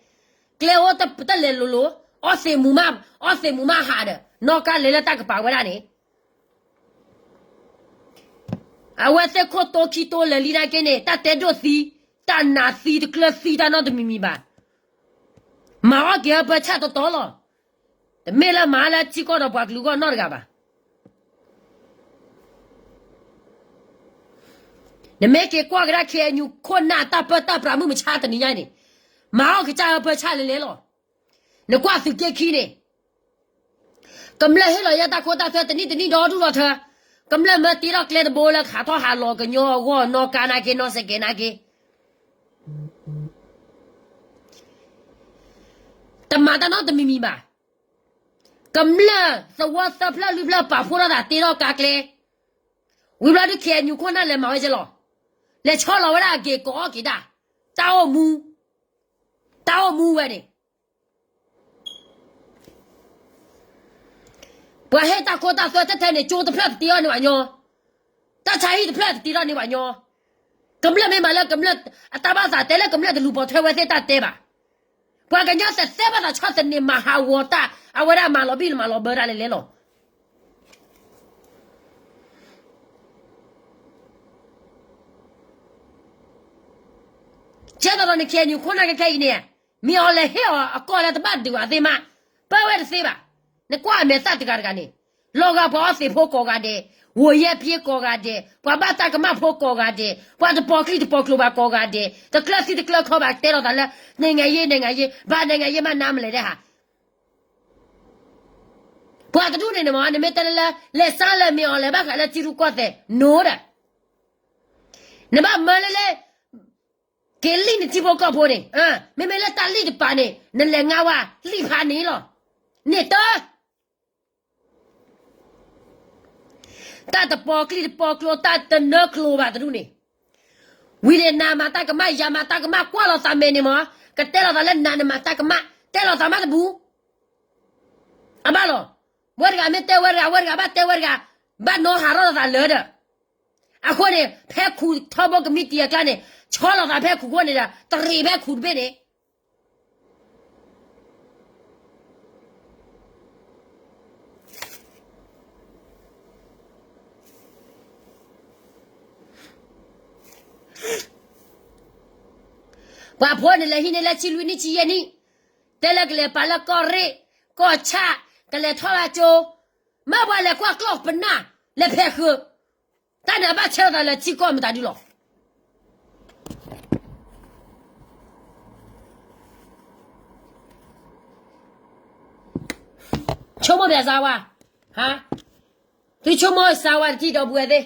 ကျဲအိၣ်တလဲၤလိၤလိၤ, အီၣ်သ့ၣ်မူၤမး, အီၣ်သ့ၣ်မူၤမးဟးဒီး နီၢ်ကါလဲၤလၢတၢ်ကပၤဝဲဒၣ်န့ၣ် အဝဲသ့ၣ်ခိၣ်တိခံတိလၢာ်လံနာ်က့န့ၣ် တၢ်တဲဒိၣ်သံ, တၢ်နးသံ တကျၢၤသံတၢ်နီတမံၤမံၤဘၣ်. မၤအီၣ်က့ၤအပၢဆၣ်တတီလီၤ. တမ့ၢ်လၢမၤလၢထံကီၢ်ဒီးပှၤကလုာ်ဂီၢ်နီတဂၤဘၣ်. နမ့ၢ်က့ၤကွၢ်ကဒါ KNU ခိၣ်နၢ်တၢ်ပၢတၢ်ပြးမုၢ်မဆါတနံၤညါန့ၣ် မၤအီၣ်ကစၢ်အပၢဆၣ်လဲၤလဲၤလီၤ. နကွၢ်သုးက့ခံန့ၣ် ကမျၢၢ်ဟ့ၣ်လီၤယဲတၢ်ခိတၢ်သွဲတနံၣ်တနံၣ်ဒီဒူၣ်ဒီထၢ, ကမျၢၢ်မၢတ့ထီၣ်ကျဲတဘိလၢခးထီၣ်ဟးလီၤကညီအဂီၢ် နီၢ်ကါနာ်က့ နီၢ်စဲးကဲးနာ်က့ တမၤတၢ်နီတမံၤမံၤဘၣ်. ကမျၢၢ်သဝီသၢဖျၢၣ်လွံၢ်ဖျၢၣ်ပာ်ဖှိၣ်ထီၣ်သးတ့ထီၣ်ကါကျဲ, ဝံၤဘျီဒုး KNU ခိၣ်နၢ်လဲၤမၤဝဲက့ၤလီၤ. လဲၤဆီလီၤဝဲဒၣ်အက့ၤကိးအီၣ်က့ၤဒၣ်, တၢ်အိၣ်မူ, တၢ်အိၣ်မူဝဲန့ၣ် ပှၤဟ့ၣ်တၢ်ခိတၢ်သွဲထဲထဲန့ၣ် ကၠိတဖျၢၣ်တတ့ထီၣ်န့ၢ်ဘၣ်ညီ, တၢ်ဆါဟံၣ်တဖျၢၣ်တတ့ထီၣ်န့ၢ်ဘၣ်ညီ, ကမျၢၢ်မ့ၢ်မၤလၢကမျၢၢ်အတၢ်ဘၣ်သး တဲလၢကမျၢၢ်တလူၤပိာ်ထွဲဝဲသ့ၣ်တၢ်တဲဘၣ်. ပှၤကညီတသ့ဘၣ်သးဆီၣ်သနံးမၤဟးဂီၤတၢ် အဝဲဒၣ်မၤလီၤဘံၣ်မၤလီၤဘၢတၢ်လဲၤလဲၤလီၤ. ကဲသိးဒီးန KNU ခိၣ်နၢ်ခဲခဲအံၤန့ၣ်, မ့ၢ်အီၤလဲၤဟ့ၣ်အီၤအကီၢ်လၢတဘၣ်ဒုးဘၣ်သ့မး, ပၢဝဲတသ့ဘၣ်. နကွၢ်အမဲာ်သၣ်တဂၤတဂၤန့ၣ်, လီၤဂာ်ပှၤအီသံးဖိကိးဂၤဒဲး, ဝိုယဲၢ်ဖံကိးဂၤဒဲး, ပှၤဘၣ်တၢ်ကမၣ်ဖိကိးဂၤဒဲး, ပှၤတပိာ်ကျံၢ်တပိာ်ကျိၤဘၣ်ကိးဂၤဒဲး, တကျၢၤသံတကျၢၤခီဘၣ်တဲလီၤသးလၢ နံၣ်ငါယ့ နံၣ်ငါယ့ ဘၣ်နံၣ်ငါယ့မးနါမလဲၣ်ဒဲဟး ပှၤတဒူၣ်န့ၣ်န့ၣ်မ့ၢ် နမ့ၢ်တဲလၢ လဲၤစါလၢမ့ၢ်အီၤလဲၤဘၣ်ဃးလၢထံရူၢ်ကီၢ်သဲး နိဒီး, နဘၣ်မၢလၢလၢ က့ၤလံၣ်နထံဖိကီၢ်ဖိန့ၣ်, မ့မ့ၢ်လၢတၢ်လံၣ်တပၤန့ၣ် နလဲၤငါဝဲလံၣ်ဖးန့ၣ်လီၤ. န့ၣ်တၢ် တၢ်တပိာ်ကျံၢ်တပိာ်ကျိၤ တၢ်တနၢကျိၤဘၣ်တဒူၣ်န့ၣ်, ဝံၤန့ၣ် နၤမၤတၢ်ကမၣ် ယၤမၤတၢ်ကမၣ် ကွၢ်လိာ်သးမဲာ်န့ၣ်မ့ၢ်, ကတဲလိာ်သးလၢနၤနမၤတၢ်ကမၣ် တဲလိာ်သးမးတဘူး, အဘၣ်လီၤ. ဝဲတဂၤမ့ၢ်တဲဝဲတဂၤ ဝဲတဂၤဘၣ်တဲဝဲတဂၤ, ဘၣ်နီဟးထီၣ်လိာ်သးလၢဒီး, အဃိန့ၣ် ဖဲခူၣ်ထီဘိကမံးတံာ်အကျါန့ၣ် ဆီလီၤသးဖဲခူၣ်ခိၣ်န့ၣ်ဒီး တရံးဖဲခူၣ်တဘ့ၣ်န့ၣ် ပှၤဖိန့ၣ်လဲၤဟံးန့ၢ်လၢဆံလွံၢ်နံၣ်ဆံယဲၢ်နံၣ်, တဲလၢကလဲၤပာ်လၢကီၢ်ရ့ၣ်, ကီၢ်ဆၣ်, ကလဲၤထီၣ်ဂၤကၠိ, မ့ၢ်ပှၤလဲၤကွၢ်ကျီၢ်ပနၢ်, လဲၤဖဲးဃုာ်, တၢ်န့ၣ်အဘၣ်ဆၢလိာ်သးလၢထံကီၢ်မတၤဒုလီၤ. ဆိကမိၣ်ပျးစါဝါ, သုဆိကမိၣ်စါဝါတထံၣ်ဒီပုၢ်ဝဲၢ်သ့ၣ်,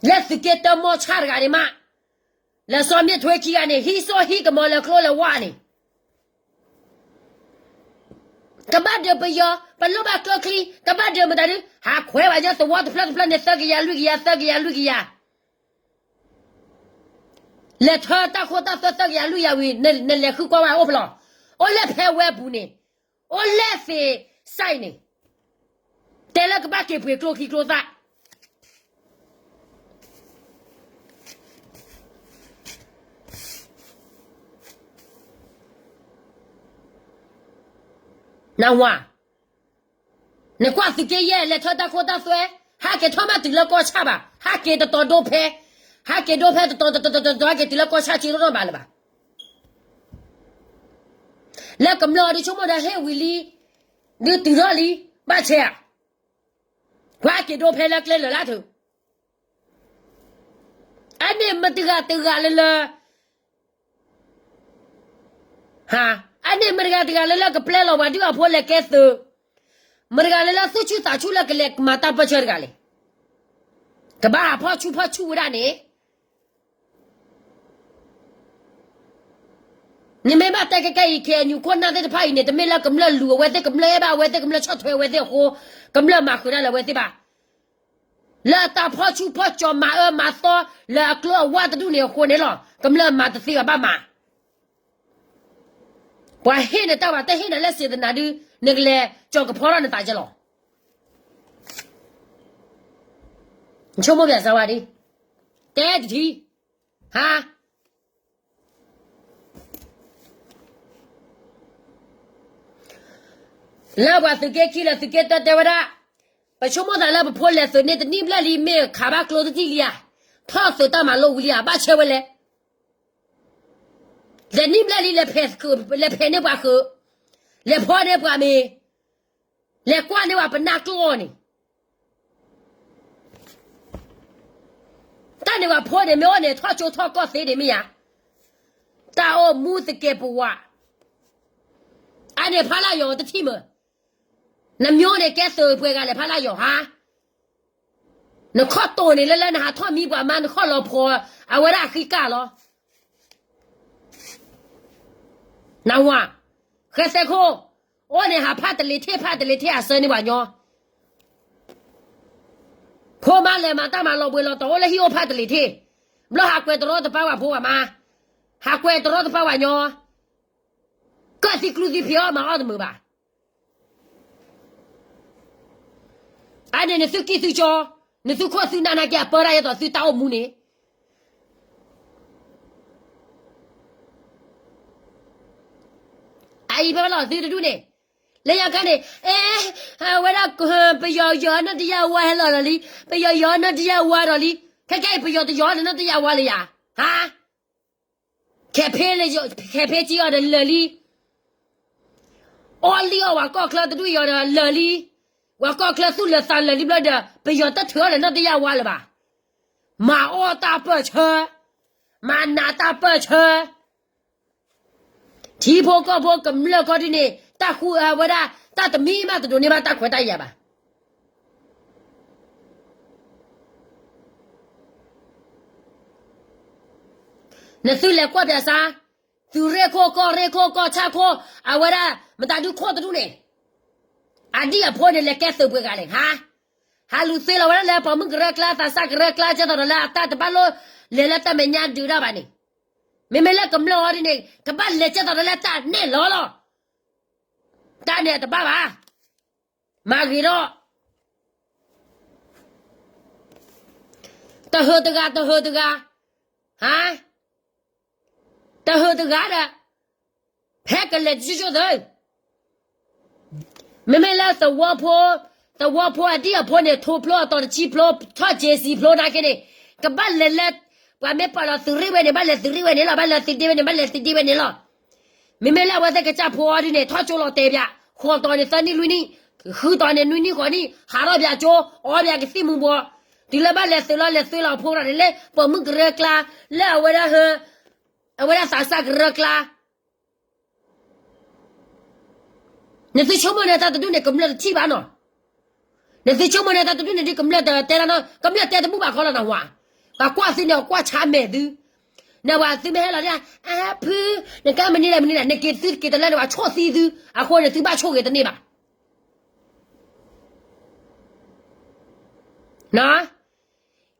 လၢသုးက့တၢမိၢ်ဆၣ်တဂၤန့ၣ်မး, လၢစီၤမ့ၢ်ထွဲခံဂၤန့ၣ် ဟံးစိဟံးကမီၤလၢကျိလၢဝါန့ၣ် ကဘၣ်ဒုးပယီၤ ပလိၣ်ဘၣ်ကျိချံ ကဘၣ်ဒုးမတၤဒု ဟးခွဲးဘၣ်ညီသဝီတဖျၢၣ်တဖျၢၣ်န့ၣ် သၢကယၤလွံၢ်ကယၤ သၢကယၤလွံၢ်ကယၤ လဲၤထၢတၢ်ခိတၢ်သွဲသၢကယၤလွံၢ်ကယၤဝံၤ နလဲၤဃုကွၢ်ဝဲအိၣ်ဖဲလဲၣ်, အိၣ်လၢဖဲဝဲပူၤန့ၣ်, အိၣ်လၢသ့ၣ်စဲန့ၣ်, တဲလၢကဘၣ်က့ၤပှ့ၤကျိချံကျိသၣ် နဝၤ, နကွၢ်သုးက့ယဲၢ် လဲၤထၢတၢ်ခိတၢ်သွဲ, ဟးက့ၤထီၣ်မးတုၤလၢကီၢ်ဆၣ်ဘၣ်, ဟးက့ၤတတီၤဒိဖဲ, ဟးက့ၤဒိဖဲတတီၤတတီၤတတီၤတတီၤ ဟဲက့ၤတုၤလၢကီၢ်ဆၣ် ဆံးထီၣ်ထီၣ်ဘၣ်လၢၤဘၣ်. လၢကမျၢၢ်အီၤဒုးဆိကမိၣ်ဒီးဟ့ၣ်ဝံၤလံ, ဒုးတုၤထီၣ်လံ, ဘၣ်ဆဲးဧါ, ကွၢ်က့ၤဒိဖဲလၢကျဲလၢာ်လၢထူၣ် အန့ၣ်မတဂၤတဂၤလၢလၢ, ဟါ, အန့ၣ်မတဂၤတဂၤလၢလၢကပျဲလီၤပှၤဒုၣ်အဖိလဲၤကဲသုး, မတဂၤလၢလၢသူၣ်ဆူၣ်သးဆူၣ်လၢကလဲၤမၤတၢ်ပၢၢ်ဆၢတဂၤလဲၣ်. ကဘၣ်ဟးဖီၣ်ဆူၣ်ဖီၣ်ဆူၣ်ဝဲဒၣ်န့ၣ် နမ့ၢ်ဘၣ်တဲခဲကဲအံၤ ခဲအံၤ ညူခိၣ်နၢ်သ့ၣ်တဖၣ်အံၤန့ၣ် တမ့ၢ်လၢကမျၢၢ်လူၤအဝဲသ့ၣ် ကမျၢၢ်အဲၣ်ဘၣ်အဝဲသ့ၣ် ကမျၢၢ်ဆီၣ်ထွဲအဝဲသ့ၣ်အဃိ ကမျၢၢ်မၤဃုာ်တၢ်လၢအဝဲသ့ၣ်ဘၣ်. လၢအတၢ်ဖီၣ်ဆူၣ်ဖီၣ်ကၠီၤမၤအၢမၤသီ လၢအကျိအဝါတဒူၣ်န့ၣ်အဃိန့ၣ်လီၤ. ကမျၢၢ်မၤတသ့ဘၣ်ဘၣ်မၤ ပှၤဟ့ၣ်နတၢ်ဘၣ် တဟ့ၣ်နၤလၢစ့တနၤဒု နကလဲၤကၠီၤကဖီထီၣ်နသးကဲလီၤ. နဆိကမိၣ်ပၠးစၢဝါဒ်, တဲတထံ, ဟါ, လၢပှၤသုးက့ခံလၢသုးက့တၢတဲဝဲဒၣ်, ပဆိကမိၣ်သးလၢပဖိလဲၤသုးန့ၣ် တနံၣ်ဘျဲၣ်လံ မ့ၢ်ခးဘၣ်ကျိတထံၣ်လံဧါ, ထီၣ်သုးတၢ်မၤလိဝံၤလံဧါ, ဘၣ်ဆဲဝဲလဲၣ်. လဲၤနံၣ်ဘျဲၣ်လံ လဲၤဖဲးန့ၢ်ပှၤဃုာ်, လဲၤဖီန့ၢ်ပှၤမ့ၤ, လဲၤကွၢ်န့ၢ်ပှၤပနၢ်ကျိအီၤန့ၣ် တၢ်န့ၣ်ပှၤဖိန့ၣ်မ့ၢ်အိၣ်န့ၣ် ထီၣ်ကၠိထီၣ်ကီၢ်သ့န့ၣ်မ့ၢ်ဧါ. တၢ်အိၣ်မူသကဲးပဝး, အန့ၣ်ဖးလၢယီၤတထံၣ်မး, နမျိုးန့ၣ်ကဲသုးပှဲၤဂၤလဲၣ်ဖးလၢယီၤဟါ. နခီၣ်တိာ်န့ၣ်လၢလၢနဟးထီၣ်မံပှၤမါ နခီၣ်လီၤဖီ အဝဲဒၣ်အဃံကၢ်လီၤ. နဝၤ, ဃဲသဲခိၣ်, အိၣ်န့ၣ်ဟးဖးတလ့ၤထ့ၣ် ဖးတလ့ၤထ့ၣ်အဆၢန့ၢ်ပှၤညီ, ဖိမါလဲၤမၤတၢ်မၤလီၤဘှံးလီၤတီၤ အိၣ်လၢဟံၣ်အိၣ်ဖးတလ့ၤထ့ၣ်, ဘျီဟးကွဲးတရီတပါပှၤဖိပှၤမါ, ဟးကွဲးတရီတပါပှၤညီ, ကၢၣ်သံကျူသံဖံးအီၣ်မၤအီၣ်တမုာ်ဘၣ်. အန့ၣ်နသုကံၢ်သုကၠီ, နသုခိၣ်သုနၢ်နာ်က့အပၢတၢ်ယဲသိးသုတၢ်အိၣ်မူန့ၣ် အအံၤဖဲလီၤသုတဒူၣ်န့ၣ်, လၢညါခါန့ၣ်, အဲ, အဝဲဒၣ်, ပယီၤယီၤနီၢ်တယၢ်ဝါဟဲလီၤဒီးလံ, ပယီၤယီၤနီၢ်တယၢ်ဝါဒီးလံ, ခဲကဲအံၤပယီၤတယီၤနီၢ်တယၢ်ဝါလၢယၤ, ဟါ, ခဲဖဲ, ခဲဖဲကံအီၤဒီးလၢာ်လံ, အီၣ်လံအီၣ်ဝဲကီၢ်ချၢတဒူၣ်အံၤဒီးလၢာ်လံ, ဝဲကီၢ်ချၢသူၣ်လၢာ်သးလၢာ်လံဘျီဒီး ပယီၤတထုးအီၤဒီးနီၢ်တယၢ်ဝါလၢၤဘၣ်. မၤအီၣ်တၢ်ပၢၢ်ဆၢ, မၤနးတၢ်ပၢၢ်ဆၢ, ထံဖိကီၢ်ဖိကမျၢၢ်ကီၢ်ဒ်န့ၣ် တၢ်ဃုအဝဲဒၣ် တၢ်တမံၤမးတဒိးန့ၢ်ဘၣ်တၢ်ခွဲးတၢ်ယာ်ဘၣ်. နသုလဲၤကွၢ်ပၠးစါ, သုးရ့ၣ်ခိၣ်ကီၢ်ရ့ၣ်ခိၣ်ကီၢ်ဆၣ်ခိၣ် အဝဲဒၣ်မတၤဒုခိၣ်တဒူၣ်န့ၣ်, အဒံၣ်အဖိန့ၣ် လဲၤကဲသုးပှဲၤဂၤလဲၣ်ဟါ. ဟးလူၤသ့လီၤဝဲဒၣ်လၢပိာ်မုၣ်ကရၢကျါ သးစၢ်ကရၢကျါ ကဲသိးဒီးလၢအတၢ်တဘၣ်လိၣ်လဲၤလၢတၢ်မဲာ်ညါဒုးတၢ်ဘၣ်န့ၣ်, မ့မ့ၢ်လၢကမျၢၢ်အီၤဒ်န့ၣ် ကဘၣ်လဲၤကဲသိးဒီးလၢတၢ်နဲၣ်လီၤလီၤ. တၢ်န့ၣ်အတဘၣ်ဘၣ်. မၤဂ့ၤထီၣ် တဟၢတဂၤ တဟၢတဂၤ, ဟါ, တဟၢတဂၤဒီး ဖဲကလဲၤတကၠိၣ်ကၠိၣ်သၢ, မ့မ့ၢ်လၢသဝီဖိ, သဝီဖိအဒံၣ်အဖိန့ၣ် ထိဖျိအတီၤတဆံဖျိ ထီၣ်က့စံဖျိနာ်က့န့ၣ်, ကဘၣ်လဲၤလၢ, ပှၤမ့ၢ်ပာ်လီၤသုးရ့ၣ်ဝဲန့ၣ် ဘၣ်လဲၤသုးရ့ၣ်ဝဲန့ၣ်လီၤ, ဘၣ်လဲၤသုးဒ့ဝဲန့ၣ် ဘၣ်လဲၤသုးဒ့ဝဲန့ၣ်လီၤ. မ့မ့ၢ်လၢအဝဲသ့ၣ်ကစၢ်ဖိအီၤဒ်န့ၣ် ထီၣ်ကၠိလီၤတဲာ်ပၠး, ဃိးတီၤန့ၣ်သၢနံၣ်လွံၢ်နံၣ်, ဃုတီၤန့ၣ်နွံနံၣ်ဃိးနံၣ် ဟးထီၣ်ပၠးကၠိ, အီပၠးကသံၣ်မူၤဘှီး, တုၤလၢဘၣ်လဲၤသုးလီၤ လဲၤသုးလီၤအဖိရၤန့ၣ် လၢပိာ်မုၣ်ကရၢကျါ, လၢအဝဲဒၣ်ဟၢ, အဝဲဒၣ်သးစၢ်ကရၢကျါ နသုဆိကမိၣ်န့ၣ်တၢ်တဒူၣ်န့ၣ် ကမျၢၢ်တထံၣ်ဘၣ်နီၤ. နသုဆိကမိၣ်န့ၣ်တၢ်တဒူၣ်န့ၣ်ဒ်ကမျၢၢ်တတဲတၢ်နီၤ, ကမျၢၢ်တဲတဘူၣ်ဘၣ်ခီလီၤနဝၤ, ပှၤကွၢ်သုန့ၣ် အကွၢ်ဆါမဲာ်သု, နဝၤသုမ့ၢ်ဟဲလီၤဒ်, အဖု, နကဲမနုၤလဲၣ်မနုၤလဲၣ် နက့ၤသုတက့ၤတလၢန့ၣ် ပှၤဆိၣ်သံသု, အဃိန့ၣ်သုဘၣ်ဆိၣ်ဂ့ၤတန့ၢ်ဘၣ်.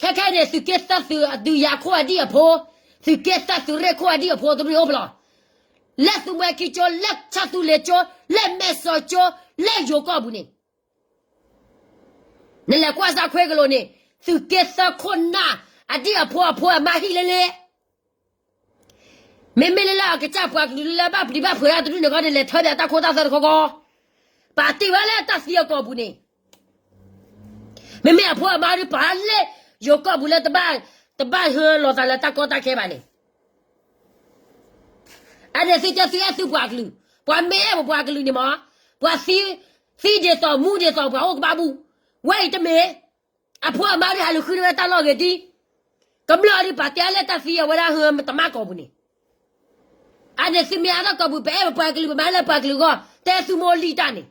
ခဲခဲန့ၣ် သုးက့သၢသုးဒုးယၤခိၣ်အဒံၣ်အဖိ, သုးက့သၢသုးရ့ၣ်ခိၣ်အဒံၣ်အဖိတရံးအိၣ်ဖျီ, လၢသုးမွဲခံကၠိ, လၢဆၣ်သူလ့ၤကၠိ, လၢမဲၢ်စီၤကၠိ, လၢယိၤကီၢ်ပူၤန့ၣ်, နလဲၤကွၢ်စၢ်ခွ့ကလိာ်န့ၣ်, သုးက့သၢခိၣ်နၢ်အဒံၣ်အဖိအဖိအမါဟံၣ်လၢလ့ မ့မ့ၢ်လၢလၢအကစၢ်ပှၤကလုာ်လၢဘၣ်ပျံၤဘၣ်ဖုးတဒူၣ်န့ၣ်ခီန့ၣ် လဲၤထၢပၠးတၢ်ခိတၢ်သွဲတခီခီ, ပာ်တ့ၢ်ဝဲလၢတၢ်သံအကီၢ်ပူၤန့ၣ်, မ့မ့ၢ်အဖိအမါဒုးပာ်လၢယိၤကီၢ်ပူၤလၢတဘၣ်, တဘၣ်ဟၢလီၤသးလၢတၢ်ကီတၢ်ခဲဘၣ်န့ၣ်, အန့ၣ်သုတဲသုအဲၣ်သုပှၤကလုာ်, ပှၤမ့ၢ်အဲၣ်ပပှၤကလုာ်န့ၣ်မး, ပှၤသံ, သံဒ်သိးမူဒ်သိးပှၤအိၣ်ကဘၣ်ဘူၣ်, ဝဲအံၤတမ့ၢ် အဖိအမါဒုးဟးလူၤဃုန့ၢ်ဝဲတၢ်လီၢ်ဂ့ၤဒ်, ကမျၢၢ်အီၤဒုးပာ်တ့ၢ်အါလၢတၢ်သံအဝဲဒၣ်ဟၢတမၣ်ကီၢ်ပူၤန့ၣ်, အန့ၣ်သုမ့ၢ်အါထီၣ်ကီၢ်ပူၤ ပအဲၣ်ပပှၤကလုာ် ပမၤလၢပှၤကလုာ်အဂီၢ် တဲသုမိၢ်လံၢ်တၢ်န့ၣ်,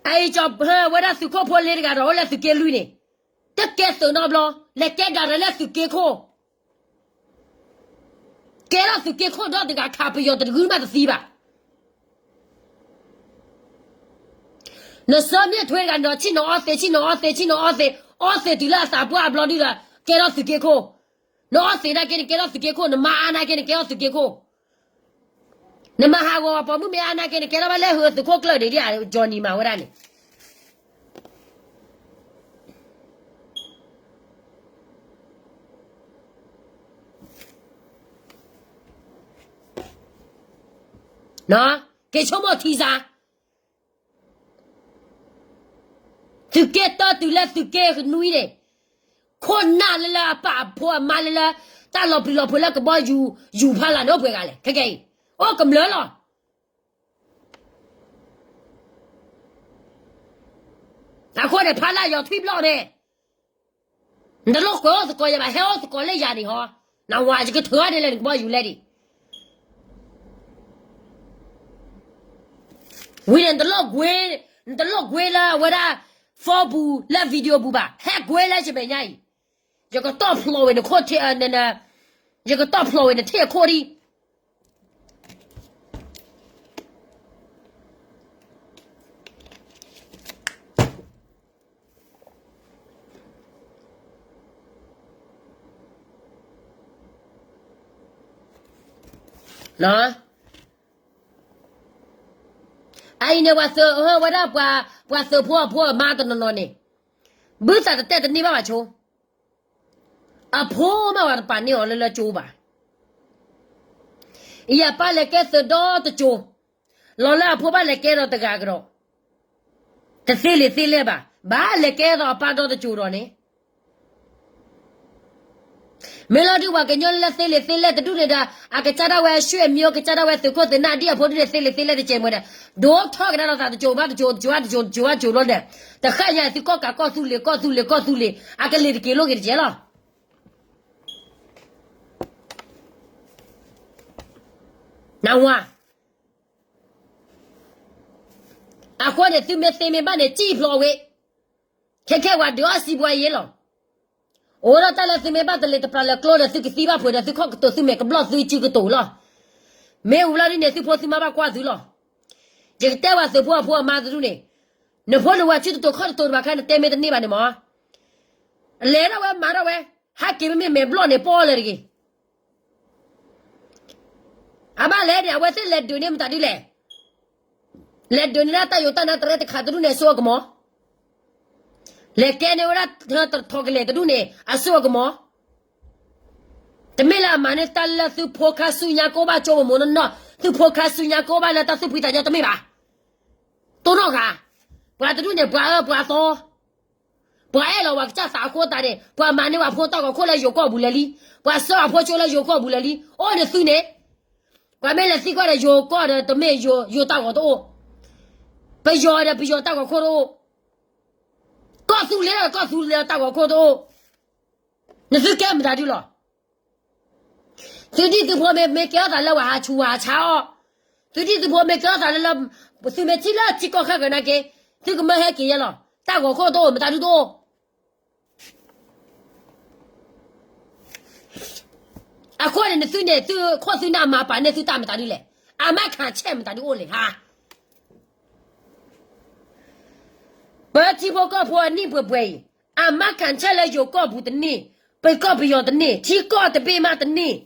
အအံၤကၠီၤဝဲဒၣ်သုးခိၣ်ဖိလ့တဂၤဒီးအိၣ်လၢသုးက့လွံၢ်န့ၣ်, တကဲသုးနီတဘျီ လဲၤကဲဒၣ်လၢသုးက့ခိၣ်, ကဲထီၣ်သုးက့ခိၣ်ဒီတဂၤခးပယီၤတဂုၢ်မးတသံဘၣ်. နဆၢမ့ၢ်ထွဲတဂၤ နဆံၣ်နီၤအီသံး ဆံၣ်နီၤအီသံး ဆံၣ်နီၤအီသံး အီသံးတုၤလၢအသးပှၢ်အဘျီဒုဒီး ကဲထီၣ်သုးက့ခိၣ်, နအီသံးနာ်က့န့ၣ် ကဲထီၣ်သုးက့ခိၣ်, နမါအါနာ်က့န့ၣ်ကဲထီၣ်သုးက့ခိၣ်, နမၤဟးဂီၤပိာ်မုၣ်မ့ၢ်အါနာ်က့န့ၣ် ကဲထီၣ်ဘၣ်လၢဟုသုးခိၣ်ကျၢၢ်ဒံးဒံးဧါ Johnny မၤဝဲဒၣ်န့ၣ် က့ၤဆိကမိၣ်ထံစါ, သုးက့တၢတုၤလၢသုးက့နွံန့ၣ်, ခိၣ်နၢ်လၢလၢအပၢ်အဖိအမါလၢလၢ တၢ်လီၤပျံၤလီၤဖုးလၢကဘီယူၤ ယူၤဖးလၢ်န့ၣ်အိၣ်ပှဲၤဂၤလဲၣ် ခဲကနံၣ်အံၤ, အိၣ်ကမျၢၢ်လီၤ. အဃိန့ၣ် ဖးလၢ်ယီၤထွံၣ်ဘျီၣ်န့ၣ် နတလိၣ်ကွဲးအိၣ်သကိးယၤဘၣ် ဟဲအိၣ်သကိးလၢယၤန့ၣ်ဟီ, နဝၤယကထုးအီၤဒ်လဲၣ်နကဘီယူၤလဲၣ်ဒံး, ဝံၤန့ၣ် နတလိၣ်ကွဲးလၢအဝဲဒၣ် phone ပူၤလၢ video ပူၤဘၣ် ဟဲကွဲးလၢယမဲာ်ညါအံၤ, ယကတီၢ်ဖျိးဝဲနခိၣ်ထံး, ယကတီၢ်ဖျိးဝဲနထံးအခိၣ်ဒံး အအံၤန့ၣ် ပှၤသုးဖိအဖိအမါတနီၤနီၤန့ၣ် ဘုသးတတဲတန့ၢ်ဘၣ်ဘၣ်ဆိ, အဖိမ့ၢ်ဝဲတပာ်န့ၢ်အီၤလၢလၢကၠိဘၣ်, ယပၢ်လဲၤကဲသုးဒီတကၠိ, လီၤလၢအဖိဘၣ်လဲၤကဲဒီးတဂၤကဒီး, တသ့လံာ်သ့လဲၢ်ဘၣ်, ဘၣ်လဲၤကဲဒီးအပၢ်ဒီတကၠိဒီးန့ၣ် မ့ၢ်လီၤဒုးပှၤကညီလၢသ့လံာ်သ့လဲၢ်တဒူၣ်န့ၣ်ဒီး အကစၢ်ဒၣ်ဝဲအဆွေမျိုး ကစၢ်ဒၣ်ဝဲသုးခိၣ်သုးနၢ်ဒ်အဖိဒ်န့ၣ် သ့လံာ်သ့လဲၢ်တကဲးမ့ၢ်ဒီး ဒိၣ်ထီၣ်ကဒါဒီးသးတကၠိဘၣ်တကၠိ တကၠိဘၣ်တကၠိဘျီန့ၣ် တဃၣ်ညါသုးကီၢ်ကးကီၢ်သူလ့ၤကီၢ်သူလ့ၤကီၢ်သူလ့ၤ အကလ့ၤတက့ၤလိၣ်က့ၤတကဲးလီၤ. နဝၤ အဃိန့ၣ် သုမ့ၢ်သ့မ့ၢ်ဘၣ်န့ၣ် စံၣ်ဖျိးဝဲ, ခဲခဲဝဲဒုးအီၣ်စံးပှၤယ့လီၤ. အိၣ်ဒီးတၢ်လၢသုမ့ၢ်ဘၣ်တလ့ၤတပြးလၢကျိဒီး သုကသံဘၣ်ဖုးဒီး သုခီၣ်ကတိၤသုမဲာ်ကဘျီၣ်သုစုကတိၤလီၤ. မ့ၢ်ဝံၤလီၤဒ်န့ၣ် သုဖိသုမါဘၣ်ကွၢ်သုလီၤ. ယကတဲဝဲသုးဖိအဖိအမါတဒူၣ်န့ၣ်, နဖိနဝၤစုတတိၤခီၣ်တတိၤတဘၣ်ခဲ နတဲမ့ၢ်တန့ၢ်ဘၣ်န့ၣ်မး လဲၤထီၣ်ဝဲမၤထီၣ်ဝဲ, ဟဲက့ၤမ့မ့ၢ်မဲာ်ဘျီၣ်န့ၣ် ပီၣ်လဲၣ်တဂ့ၤ. အဘၣ်လဲၣ်န့ၣ် အဝဲသ့ၣ်လဲၤဒုးန့ၢ်မတၤဒ်လဲၣ်. လဲၤဒုးန့ၢ်ဒၣ်တၢ်ယိးတၢ်နါတရဲတခါတဒူၣ်န့ၣ် အစိအကမီၤ, လဲၤကဲန့ၢ်ဝဲဒၣ်ထီၣ်ကလဲာ်တဒူၣ်န့ၣ် အစိအကမီၤ, တမ့ၢ်လၢအမၤန့ၢ်တၢ်လၢသုဖိခါဆူညါကအိၣ်ဘၣ်ကၠိပမိၢ်နီၢ်နီၢ် သုဖိခါဆူညါကအိၣ်ဘၣ်လၢတၢ်သူၣ်ဖှံသးညီတမ့ၢ်ဘၣ်. တိၢ်နီၣ်ဃာ်, ပှၤတဒူၣ်န့ၣ် ပှၤအၢပှၤသီ, ပှၤအဲၣ်လီၤပှၤကစၢ်သးအဃိသတးန့ၣ် ပှၤမၤန့ၢ်ပှၤဖိတၢ်ဂီၤခိၣ်လၢယိၤကီၢ်ပူၤလၢာ်လံ, ပှၤဆှၢအဖိကၠိလၢယိၤကီၢ်ပူၤလၢာ်လံ, အိၣ်န့ၣ်သုန့ၣ်, ပှၤမ့ၢ်လဲၤသံကွၢ်ဒီးယိၤကီၢ်ဒီးတမ့ၢ်ယိၤတၢ်ဂီၤတအိၣ်, ပယီၤဒီးပယီၤတၢ်ဂီၤခိၣ်တအိၣ်, ကီၢ်သူလ့ၤဒီးကီၢ်သူလ့ၤတၢ်ဂီၤခိၣ်တအိၣ်, နသုကဲမတၤဒုလီၤ. သုဒ်သုဖိမ့ၢ်ကဲထီၣ်သးလၢပှၤဟးဆူးဟးဆါအီၤ, သုဒ်သုဖိမ့ၢ်ကဲထီၣ်သးလၢလၢ, သုမ့ၢ်ထံၣ်လၢထံကီၢ်ခါကနာ်က့, သုကမၢဟဲက့ၤယဲလီၤ, တၢ်ဂီၤခိၣ်တအိၣ် မတၤဒုတအိၣ်. အဃိန့ၣ် နသုန့ၣ် သုခိၣ်သုနၢ်မၤပာ်န့ၢ်သုတၢ်မတၤဒုလဲၣ်, အမါခးဆဲးမတၤဒုအိၣ်လဲၣ်ဟါ. ပထံဖိကီၢ်ဖိအနံၣ်ပှဲၤပှဲၤအံၤ, အမါခးဆဲးလၢယိၤကီၢ်ပူၤတန့ၢ်, ပကီၢ်ပယီၤတန့ၢ်, ထံကီၢ်တဘ့ၣ်မးတန့ၢ်,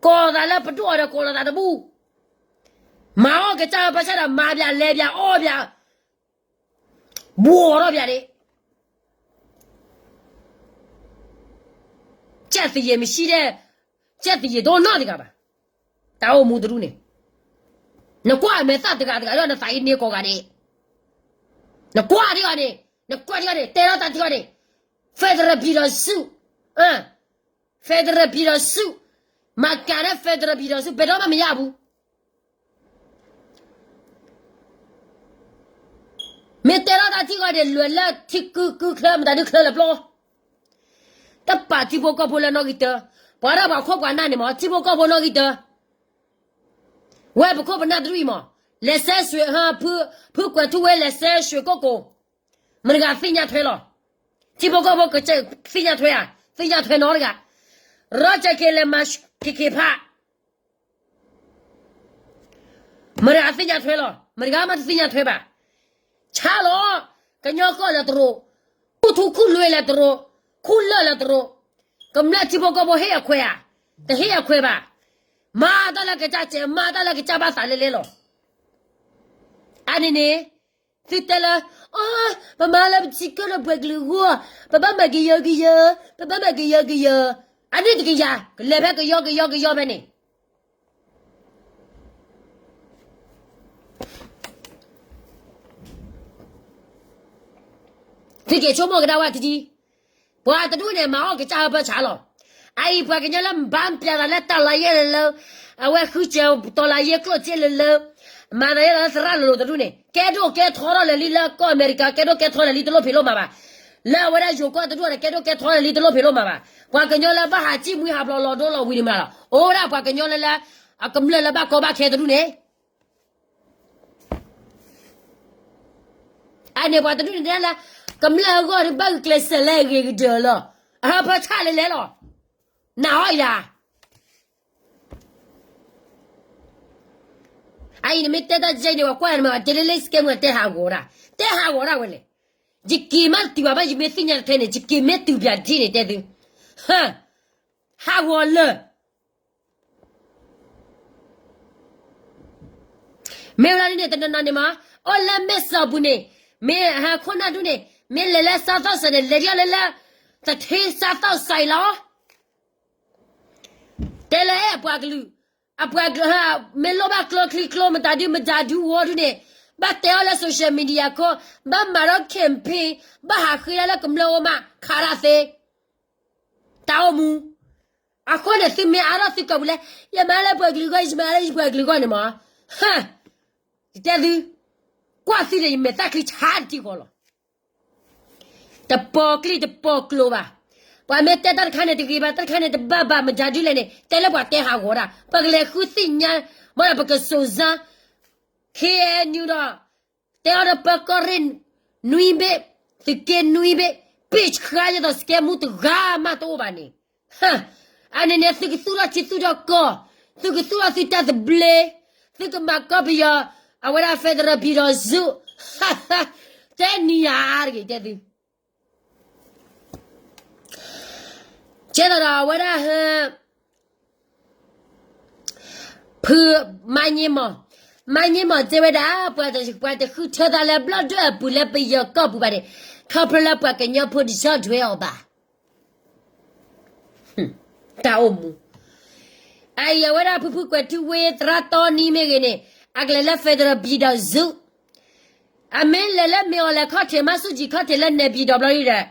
ကိးသးလၢပဒိၣ်အီၤဒီးကိးလီၤသးတဘူၣ်, မၤအီၣ်ကစၢ်ဘၣ်ဆၣ်ဒီးမၤဘၣ်လဲၤဘၣ်အီၣ်ဘၣ်, ဘှီးထီၣ်ဘၣ်န့ၣ် ကဲသယံၤမ့ၢ်ဆံးဒဲး, ကဲသယံၤတအိၣ်နီတဂၤဘၣ်. တၢ်အိၣ်မူတဒူၣ်န့ၣ်, နကွၢ်မဲာ်သၣ်တဂၤတဂၤဒီးနသးအံၤန့ၢ်ကိးဂၤဒဲး, နကွၢ်ထံဂီၤန့ၣ်, နကွၢ်ထံဂီၤန့ၣ်, တဲထီၣ်တၢ်ထံဂီၤန့ၣ်, federal ပြည်ထောင်စု, federal ပြည်ထောင်စု, မၤကၤန့ၣ် federal ပြည်ထောင်စု ဘယ်တော့မှမရဘူး. မ့ၢ်တဲထီၣ်တၢ်ထံဂီၤန့ၣ် လဲၤလၢထံကုကုချၢမတၤဒုချၢလၢပျီ, တပာ်ထံဖိကီၢ်ဖိလၢနီၣ်ဂံၢ်တၢ, ပှၤဒၣ်ပှၤခိၣ်ပှၤနၢ်န့ၣ်မး ထံဖိကီၢ်ဖိနီၣ်ဂံၢ်တၢ, ဝဲပခိၣ်ပနၢ်တဒူၣ်အံၤမး, လဲၤစဲးဆွ့, ဖုကွဲးထူဝဲလဲၤစဲးဆွ့ကိၣ်ကိၣ်, မတၤတဂၤသ့ၣ်ညါထွဲလီၤ. ထံဖိကီၢ်ဖိကသ့ၣ်ညါထွဲဧါ, သ့ၣ်ညါထွဲနီတဂၤ, ရီကၠဲးက့ၤလဲၤမၤ ခ့ခ့ဖး မတၤဂၤသ့ၣ်ညါထွဲလီၤ, မတၤဂၤမးတသ့ၣ်ညါထွဲဘၣ်. ဆါလီၤ, ကညီကီၢ်လၢတရိး, ခူၣ်ထူခူၣ်လွဲလၢတရိး, ခူၣ်လၢာ်လၢတရိး, ကမျၢၢ်ထံဖိကီၢ်ဖိဟ့ၣ်အခွဲးဧါ, တဟ့ၣ်အခွဲးဘၣ်. မၤတၢ်လၢကစၢ်စဲး, မၤတၢ်လၢကစၢ်ဘၣ်သးလဲလဲလီၤ. အန့ၣ်န့ၣ်, သုတဲလၢ, အ, ပမၤလၢပထံကီၢ်လၢပှၤကလုာ်အဂီၢ်, ပဘၣ်မၤကယီကယီ, ပဘၣ်မၤကယီကယီ, အန့ၣ်တကယၤ, ကလဲၤဖဲကယီကယီကယီဖဲန့ၣ် သုက့ၤဆိကမိၣ်ကဒါဝဲတဒံ, ပှၤတဒူၣ်န့ၣ် မၤအီၣ်ကစၢ်ဟၢဖၢဆးလီၤ. အအံၤ ပှၤကညီလၢဘၣ်ပျဲသးလၢတၢ်လၤယဲလၢလၢ, အဝဲဃုစၢၤတီၤလၤယဲကျိၣ်စ့လၢလၢ, မၤသးယဲလၢသရၣ်လိၤလိၤတဒူၣ်န့ၣ် ကဲဒိၣ်ကဲထီထီၣ်လၢာ်လံလၢကီၢ်အမဲရကၤ, ကဲဒိၣ်ကဲထီလၢာ်လံတလိၣ်ဖံးလိၣ်မၤဘၣ်. လၢအဝဲဒၣ်ယိၤကီၢ်တဒူၣ်န့ၣ် ကဲဒိၣ်ကဲထီလၢာ်လံတလိၣ်ဖံးလိၣ်မၤဘၣ်. ပှၤကညီလၢဘၣ်ဟးစံၣ်မှံဟးဘျီလီၤဒိလီၤဝံၤန့ၣ်မးလီၤ. အိၣ်ဝဲဒၣ်ပှၤကညီလၢလၢ, အကမျၢၢ်လၢဘၣ်ကီဘၣ်ခဲတဒူၣ်န့ၣ် အန့ၣ်ပှၤတဒူၣ်န့ၣ်တဲလၢ, ကမျၢၢ်အဂီၢ်န့ၣ်ဘၣ်ဂုာ်ကျဲးစၢးလၢအဂ့ၤကတၢၢ်လီၤ. အဟၢဖၢဆးလဲလဲလီၤ. နၤဟီယၤ, အအံၤနမ့ၢ်တဲတၢ်ကဲအံၤန့ၣ် ပှၤကွၢ်နမး တဲလၢလၢစကဲမုၢ်တဲဟးဂီၤဒၣ်, တဲဟးဂီၤဒၣ်ဝဲလဲၣ်. ယက့ၤမးတတုၤဘၣ်ဘၣ် ယမ့ၢ်သ့ၣ်ညါတထဲန့ၣ် ယက့ၤမ့ၢ်တုၤပၠးဒ်န့ၣ်တဲသု, ဟၢ, ဟးဂီၤလၢာ် မ့ၢ်ဝဲဒၣ်န့ၣ် တနီၤနီၤန့ၣ်မး, အိၣ်လၢမဲၢ်စီၤပူၤန့ၣ်, မ့ၢ်ဟးခိၣ်နၢ်ဒူၣ်န့ၣ်, မ့ၢ်လဲၤလၢစးသီၣ်စဲးန့ၣ် လဲၤဒ်အီၤလၢလၢ, တထ့စးသီၣ်စဲးလီၤ. တဲလၢအပှၤကလုာ်, အပှၤကလုာ်, မ့ၢ်လိၣ်ဘၣ်ကျိချံကျိမတၤဒုမတၤဒုဝီဒူၣ်န့ၣ်, ဘၣ်တဲအီၤလၢ social media ခိၣ်, ဘၣ်မၤထီၣ် campaign, ဘၣ်ဟးဃ့ဒၣ်လၢကမျၢၢ်အိၣ်မး ခးတၢ်သ့ တၢ်အိၣ်မူ. အဃိန့ၣ် သုမ့ၢ်အါထီၣ်သုကိာ်ပူၤလၢ, ယမၤလၢပှၤကလုာ်ဂီၢ်, ယမၤလၢယပှၤကလုာ်ဂီၢ်န့ၣ်မး, ဟၢ, ယတဲသု, ကွၢ်သုန့ၣ် ယမဲာ်သၣ်ချံဆါတထံၣ်ဃီလီၤ. တပိာ်ကျိတပိာ်ကျိဘၣ်. ပှၤမ့ၢ်တဲတၢ်တခါန့ၣ်တဂ့ၤဘၣ်, တၢ်တခါန့ၣ်တဘၣ်ဘၣ် မတၤဒ်လဲၣ်န့ၣ် တဲလၢပှၤတဲဟးဂီၤဒၣ်, ပကလဲၤဃုသ့ၣ်ညါ, မ့ၢ်ဒီးပကစိၤစၢ်, ခဲအံၤဒီး တဲအီၤဒီးပၢကီၢ်ရ့ၣ်နွံဘ့ၣ်, သုးက့နွံဘ့ၣ်, ပ့ၢ်ဆှါယသိးစကဲမူတဂၤမးတအိၣ်ဘၣ်န့ၣ်, အန့ၣ်န့ၣ် သုကသူၣ်ထီၣ်ထံသူၣ်ထီၣ်ကီၢ်, သုကသူၣ်ထီၣ်သုတၢ်သဘျ့, သုကမၤကီၢ်ပယီၤ, အဝဲဒၣ် federal ပြည်ထောင်စု, တဲနံၤယၤတဂ့ၤတဲသု ကဲသိးဒီးအဝဲဒၣ်ဟဲ ဖု မါညင်းမီၢ်, မါညင်းမီၢ်တဲဝဲဒၣ် ပှၤတဃုထၢသးလၢဘျီၣ်ဒိၣ်အပူၤလၢပယီၤကီၢ်ပူၤဘၣ်န့ၣ်, ခီဖျိလၢပှၤကညီဖိတဆီၣ်ထွဲအီၤဘၣ်. တၢ်အိၣ်မူ အအံၤအဝဲဒၣ်ဖုဖုကွဲးထူဝ့သရၣ်တီနံမ့ၢ်ဂ့ၤန့ၣ်, အကလဲၤလၢ federal ပြည်ထောင်စု, အမ့ၢ်လဲၤလၢမ့ၢ်အီၤလဲၤခီၣ်ထံးမၤဆူၣ်ကံခီၣ်ထံးလၢ နေပြည်တော် ဘျီဒ်ဒီး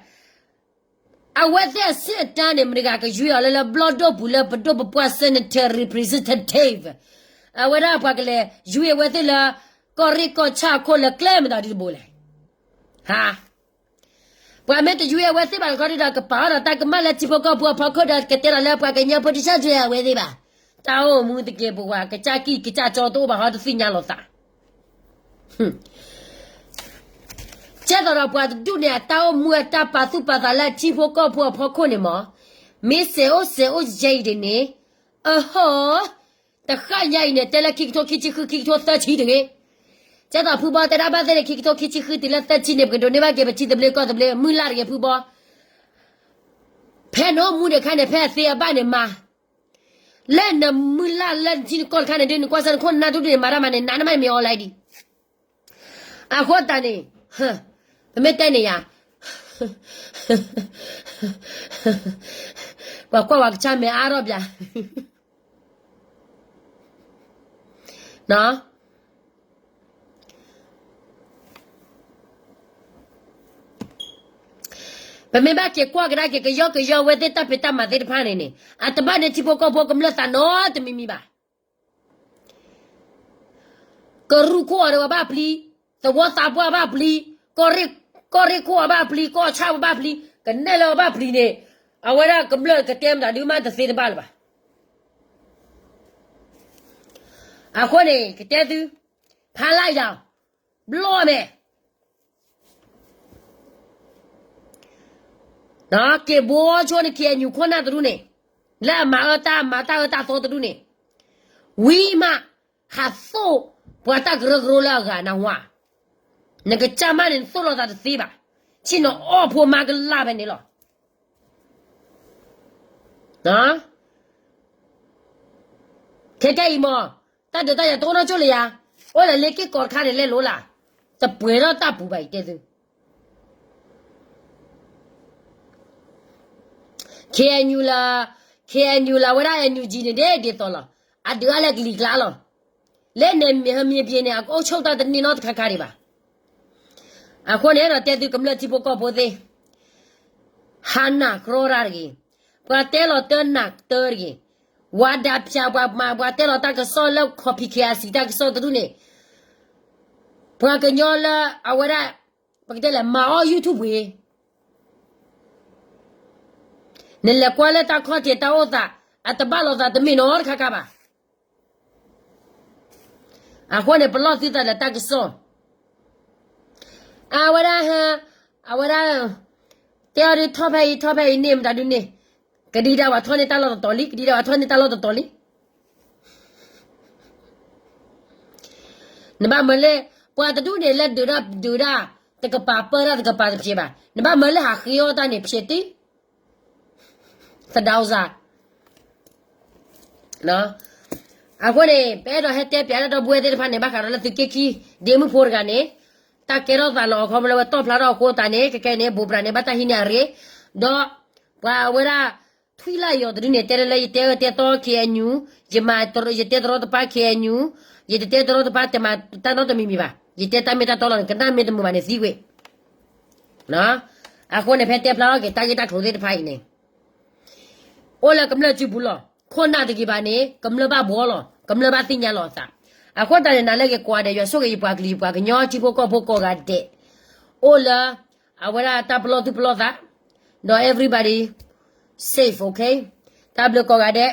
အဝဲသ့ၣ်အဆင့်အတန်းန့ၣ် မတၤတဂၤကရွေးအီၤလၢ လၢဘျီၣ်ဒိၣ်ပူၤလၢပဒိၣ်ပပှၢ် senator representative, အဝဲဒၣ်ပှၤကလဲၤရွေးအဝဲသ့ၣ်လၢ ကီၢ်ရ့ၣ်ကီၢ်ဆၣ်အခိၣ်လၢကျဲမတၤဒ်တဘိလဲၣ်. ဟါ ပှၤမ့ၢ်တရွေးအဝဲသ့ၣ်ဘၣ်တခီဒ်ဒီး ကပာ်အီၤဒီးတၢ်ကမၣ်လၢထံဖိကီၢ်ဖိအဖီခိၣ်ဒီး ကတဲဒီးလၢပှၤကညီဖိတဆီၣ်ထွဲအဝဲသ့ၣ်ဘၣ်. တၢ်အိၣ်မူသကဲးပဝး ကစၢ်ကံၢ်ကစၢ်ကၠီတအိၣ်ဘၣ်ဟီတသ့ၣ်ညါလိာ်သး ကဲသိးဒီးပှၤတဒူၣ်န့ၣ် အတၢ်အိၣ်မူအတၢ်ပာ်သူၣ်ပာ်သးလၢအထံဖိကီၢ်ဖိအဖီခိၣ်န့ၣ်မး, မ့ၢ်စဲးအိၣ်စဲးအိၣ်ယဲအံၤဒ်န့ၣ်, အဟီ, တဃၣ်ညါအံၤန့ၣ် တဲလၢခံကထိခံဆံဃု ခံကထိသၢဆံတဂ့ၤ. ကဲသိးဖုဘီတဲဒၣ်ဘၣ်သ့ၣ်န့ၣ် ခံကထိခံဆံဃုတုၤလၢသၢဆံန့ၣ် ပကဒိးန့ၢ်ဘၣ်က့ၤပထံသဘျ့ကီၢ်သဘျ့ မုၢ်လၢ်တဂ့ၤဖုဘီ ဖဲနအိၣ်မူဒံးအခါန့ၣ် ဖဲအသ့အဘၣ်န့ၣ်မၤ, လၢနမုၢ်လၢ်လၢနထံနကီၢ်တခါန့ၣ်ဒုး နကွၢ်စၢ်နခိၣ်နနၢ်ဒိၣ်ဒုးန့ၣ် မၤတၢ်မၤန့ၣ် နးနမးန့ၣ်မ့ၢ်အီၤလၢဒံး. အဃိသတးန့ၣ်, ပမ့ၢ်တဲန့ၣ်ယၤ, ပှၤကွၢ်ဝဲကစၢ်မဲာ်အါထီၣ်ဘၣ် ပမ့ၢ်ဘၣ်က့ၤကွၢ်ကဒါက့ၤ ကယီကယီအဝဲသ့ၣ်တၢ်ဖံးတၢ်မၤသ့ၣ်တဖၣ်န့ၣ်န့ၣ် အတဘၣ်န့ၢ်ထံဖိကီၢ်ဖိကမျၢၢ်သးနီတမံၤမံၤဘၣ်. ကရူၢ်ခိၣ်အီၤဒီးအဘၣ်ပျံၤ, သဝီသးပှၢ်အဘၣ်ပျံၤ, ကီၢ်ရ့ၣ်, ကီၢ်ရ့ၣ်ခိၣ်အဘၣ်ပျံၤ, ကီၢ်ဆၣ်အဘၣ်ပျံၤ, ကနဲၣ်လၢအဘၣ်ပျံၤန့ၣ်, အဝဲဒၣ်ကမျၢၢ်ကတဲမတၤဒုးမးတသ့တဘၣ်လၢၤဘၣ်. အဃိန့ၣ် ကတဲသု, ဖးလၢ်ယၤ, ဘျီၣ်မဲာ် ပ က့ၤဘိဆိန့ၣ် KNU ခိၣ်နၢ်တဒူၣ်န့ၣ်, လၢအမၤအၢတၢ်မၤတၢ်အၢတၢ်သီတဒူၣ်န့ၣ်, ဝံၤမး ဟးသိၣ်ပှၤတၢ်ကရၢကရိလၢအဂၤနၢ်ဟူဧါ. နကစၢ်မးန့ၣ် နသိၣ်လိာ်သးတသ့ဘၣ်. ဆ့ၣ်နီၤအီၣ်ဖိမါကလၢ်ဖဲန့ၣ်လီၤ. ခဲကဲအံၤမး, တၢ်ဒုးတၢ်ယၤတအိၣ်နီၢ်ကၠိၣ်လၢယၤ, အိၣ်လၢလ့က့ၢ်ကီတခါန့ၣ်လဲၤလိၤလၢ်, တပှဲၤထီၣ်တၢ်ပူၤဘၣ် ယတဲသု KNU လၢ, KNU လၢအဝဲဒၣ် NUG န့ၣ်ဒ်ဒ်သိးလီၤ. အဒုးအါလၢကလံၤကျါလီၤ. လၢန့ၣ်မ့ၢ်ဟၢမ့ၢ်ပှဲၤန့ၣ် အကအိၣ်ဆူၣ်တၢ်တန့ၢ်နီတခါခါဒံးဘၣ်. အဃိန့ၣ်ဒီးတဲသုကမျၢၢ်ထံဖိကီၢ်ဖိသ့ၣ်, ဟးနၢ်ကြီတၢ်တဂ့ၤ, ပှၤတဲလီၤတၢ်နၢ်တၢ်တဂ့ၤ, ဝၤဒၣ်ဖၠးပှၤမၤ ပှၤတဲလီၤတၢ်ကစီၣ်လၢ copy KIC တၢ်ကစီၣ်တဒူၣ်န့ၣ်, ပှၤကညီလၢအဝဲဒၣ်, ပကတဲလဲၣ် မၤအီၣ် YouTube ပှ့ၤ နလဲၤကွၢ်လၢတၢ်ခီၣ်ထံးတၢ်အိၣ်သး, အတဘၣ်လိာ်သးတမ့ၢ်နီတခါခါဘၣ်. အဃိန့ၣ် ပလီၢ်သုသးဒီးတၢ်ကစီၣ်, အဝဲဒၣ်, အဝဲဒၣ်, တဲအီၤဒုးထီၣ်ဖဲအံၤ ထီၣ်ဖဲအံၤန့ၣ် မတၤဒုန့ၣ်, ကဒံဒၣ်ဝဲထီၣ်န့ၢ်တၢ်လီၢ်တတီၤလံ, ကဒံဒၣ်ဝဲထီၣ်န့ၢ်တၢ်လီၢ်တတီၤလံ. နဘၣ်မၢလၢ, ပှၤတဒူၣ်န့ၣ်လၢဒုးဒၣ်ဒုးဒၣ်, တကပၤပၢတၢ်တကပၤတဖျဲးဘၣ်. နဘၣ်မၢလၢဟးဃ့အီၣ်တၢ်န့ၣ်ဖျဲးတံၢ်, သဒၣ်စၢ် အဃိန့ၣ် ပအဲၣ်ဒိးဟဲတဲပၠးတၢ်ဒီပုၢ်ဝဲၢ်သ့ၣ်တဖၣ်န့ၣ် ဘၣ်ဃးဒီးလၢသုးက့ခံ ဒ့မုၣ်ဖိတဂၤန့ၣ်, တၢ်ကဲထီၣ်သးလီၤအခီဖျိလၢဝဲတီၣ်ဖျါထီၣ်အဃိသတးန့ၣ် ကကဲန့ၣ် ဘိးပြးန့ၣ် ဘၣ်တၢ်ဟံးန့ၢ်အရ့, ဒီးပှၤဝဲဒၣ် ထွံၣ်လၢ်ယီၤတဒုန့ၣ် တဲလၢလၢယတဲအၢတဲသီ KNU, ယမၤ, ယတဲတရီတပါ KNU, ယတတဲတရီတပါ တမၤတၢ်နီတမံၤမံၤဘၣ်. ယတဲတၢ်မ့ၢ်တၢ်တီလီၤန့ၣ် ကနၣ်မ့ၢ်တမုာ်ဘၣ်န့ၣ်သံဝဲ အဃိန့ၣ် ဖဲတဲဖျါထီၣ်က့ၤတၢ်ဂ့ၢ်တၢ်ကျိၤသ့ၣ်တဖၣ်အံၤန့ၣ်, အိၣ်လၢကမျၢၢ်စုပူၤလီၤ. ခိၣ်နၢ်တဂ့ၤဘၣ်န့ၣ် ကမျၢၢ်ဘၣ်ဘှီလီၤ, ကမျၢၢ်ဘၣ်သ့ၣ်ညါလီၤအသး. အဃိသတးန့ၣ် နၤလၢက့ၤကိးဂၤဒဲး ယွၤဆိၣ်ဂ့ၤယပှၤကလုာ် ယပှၤကညီထံဖိကီၢ်ဖိကိးဂၤဒဲး, အိၣ်လၢအဝဲဒၣ်တၢ်ပလီၢ်သူၣ်ပလီၢ်သး, ဒီး everybody safe, okay? တၢ်ဘျုးကိးဂၤဒဲး.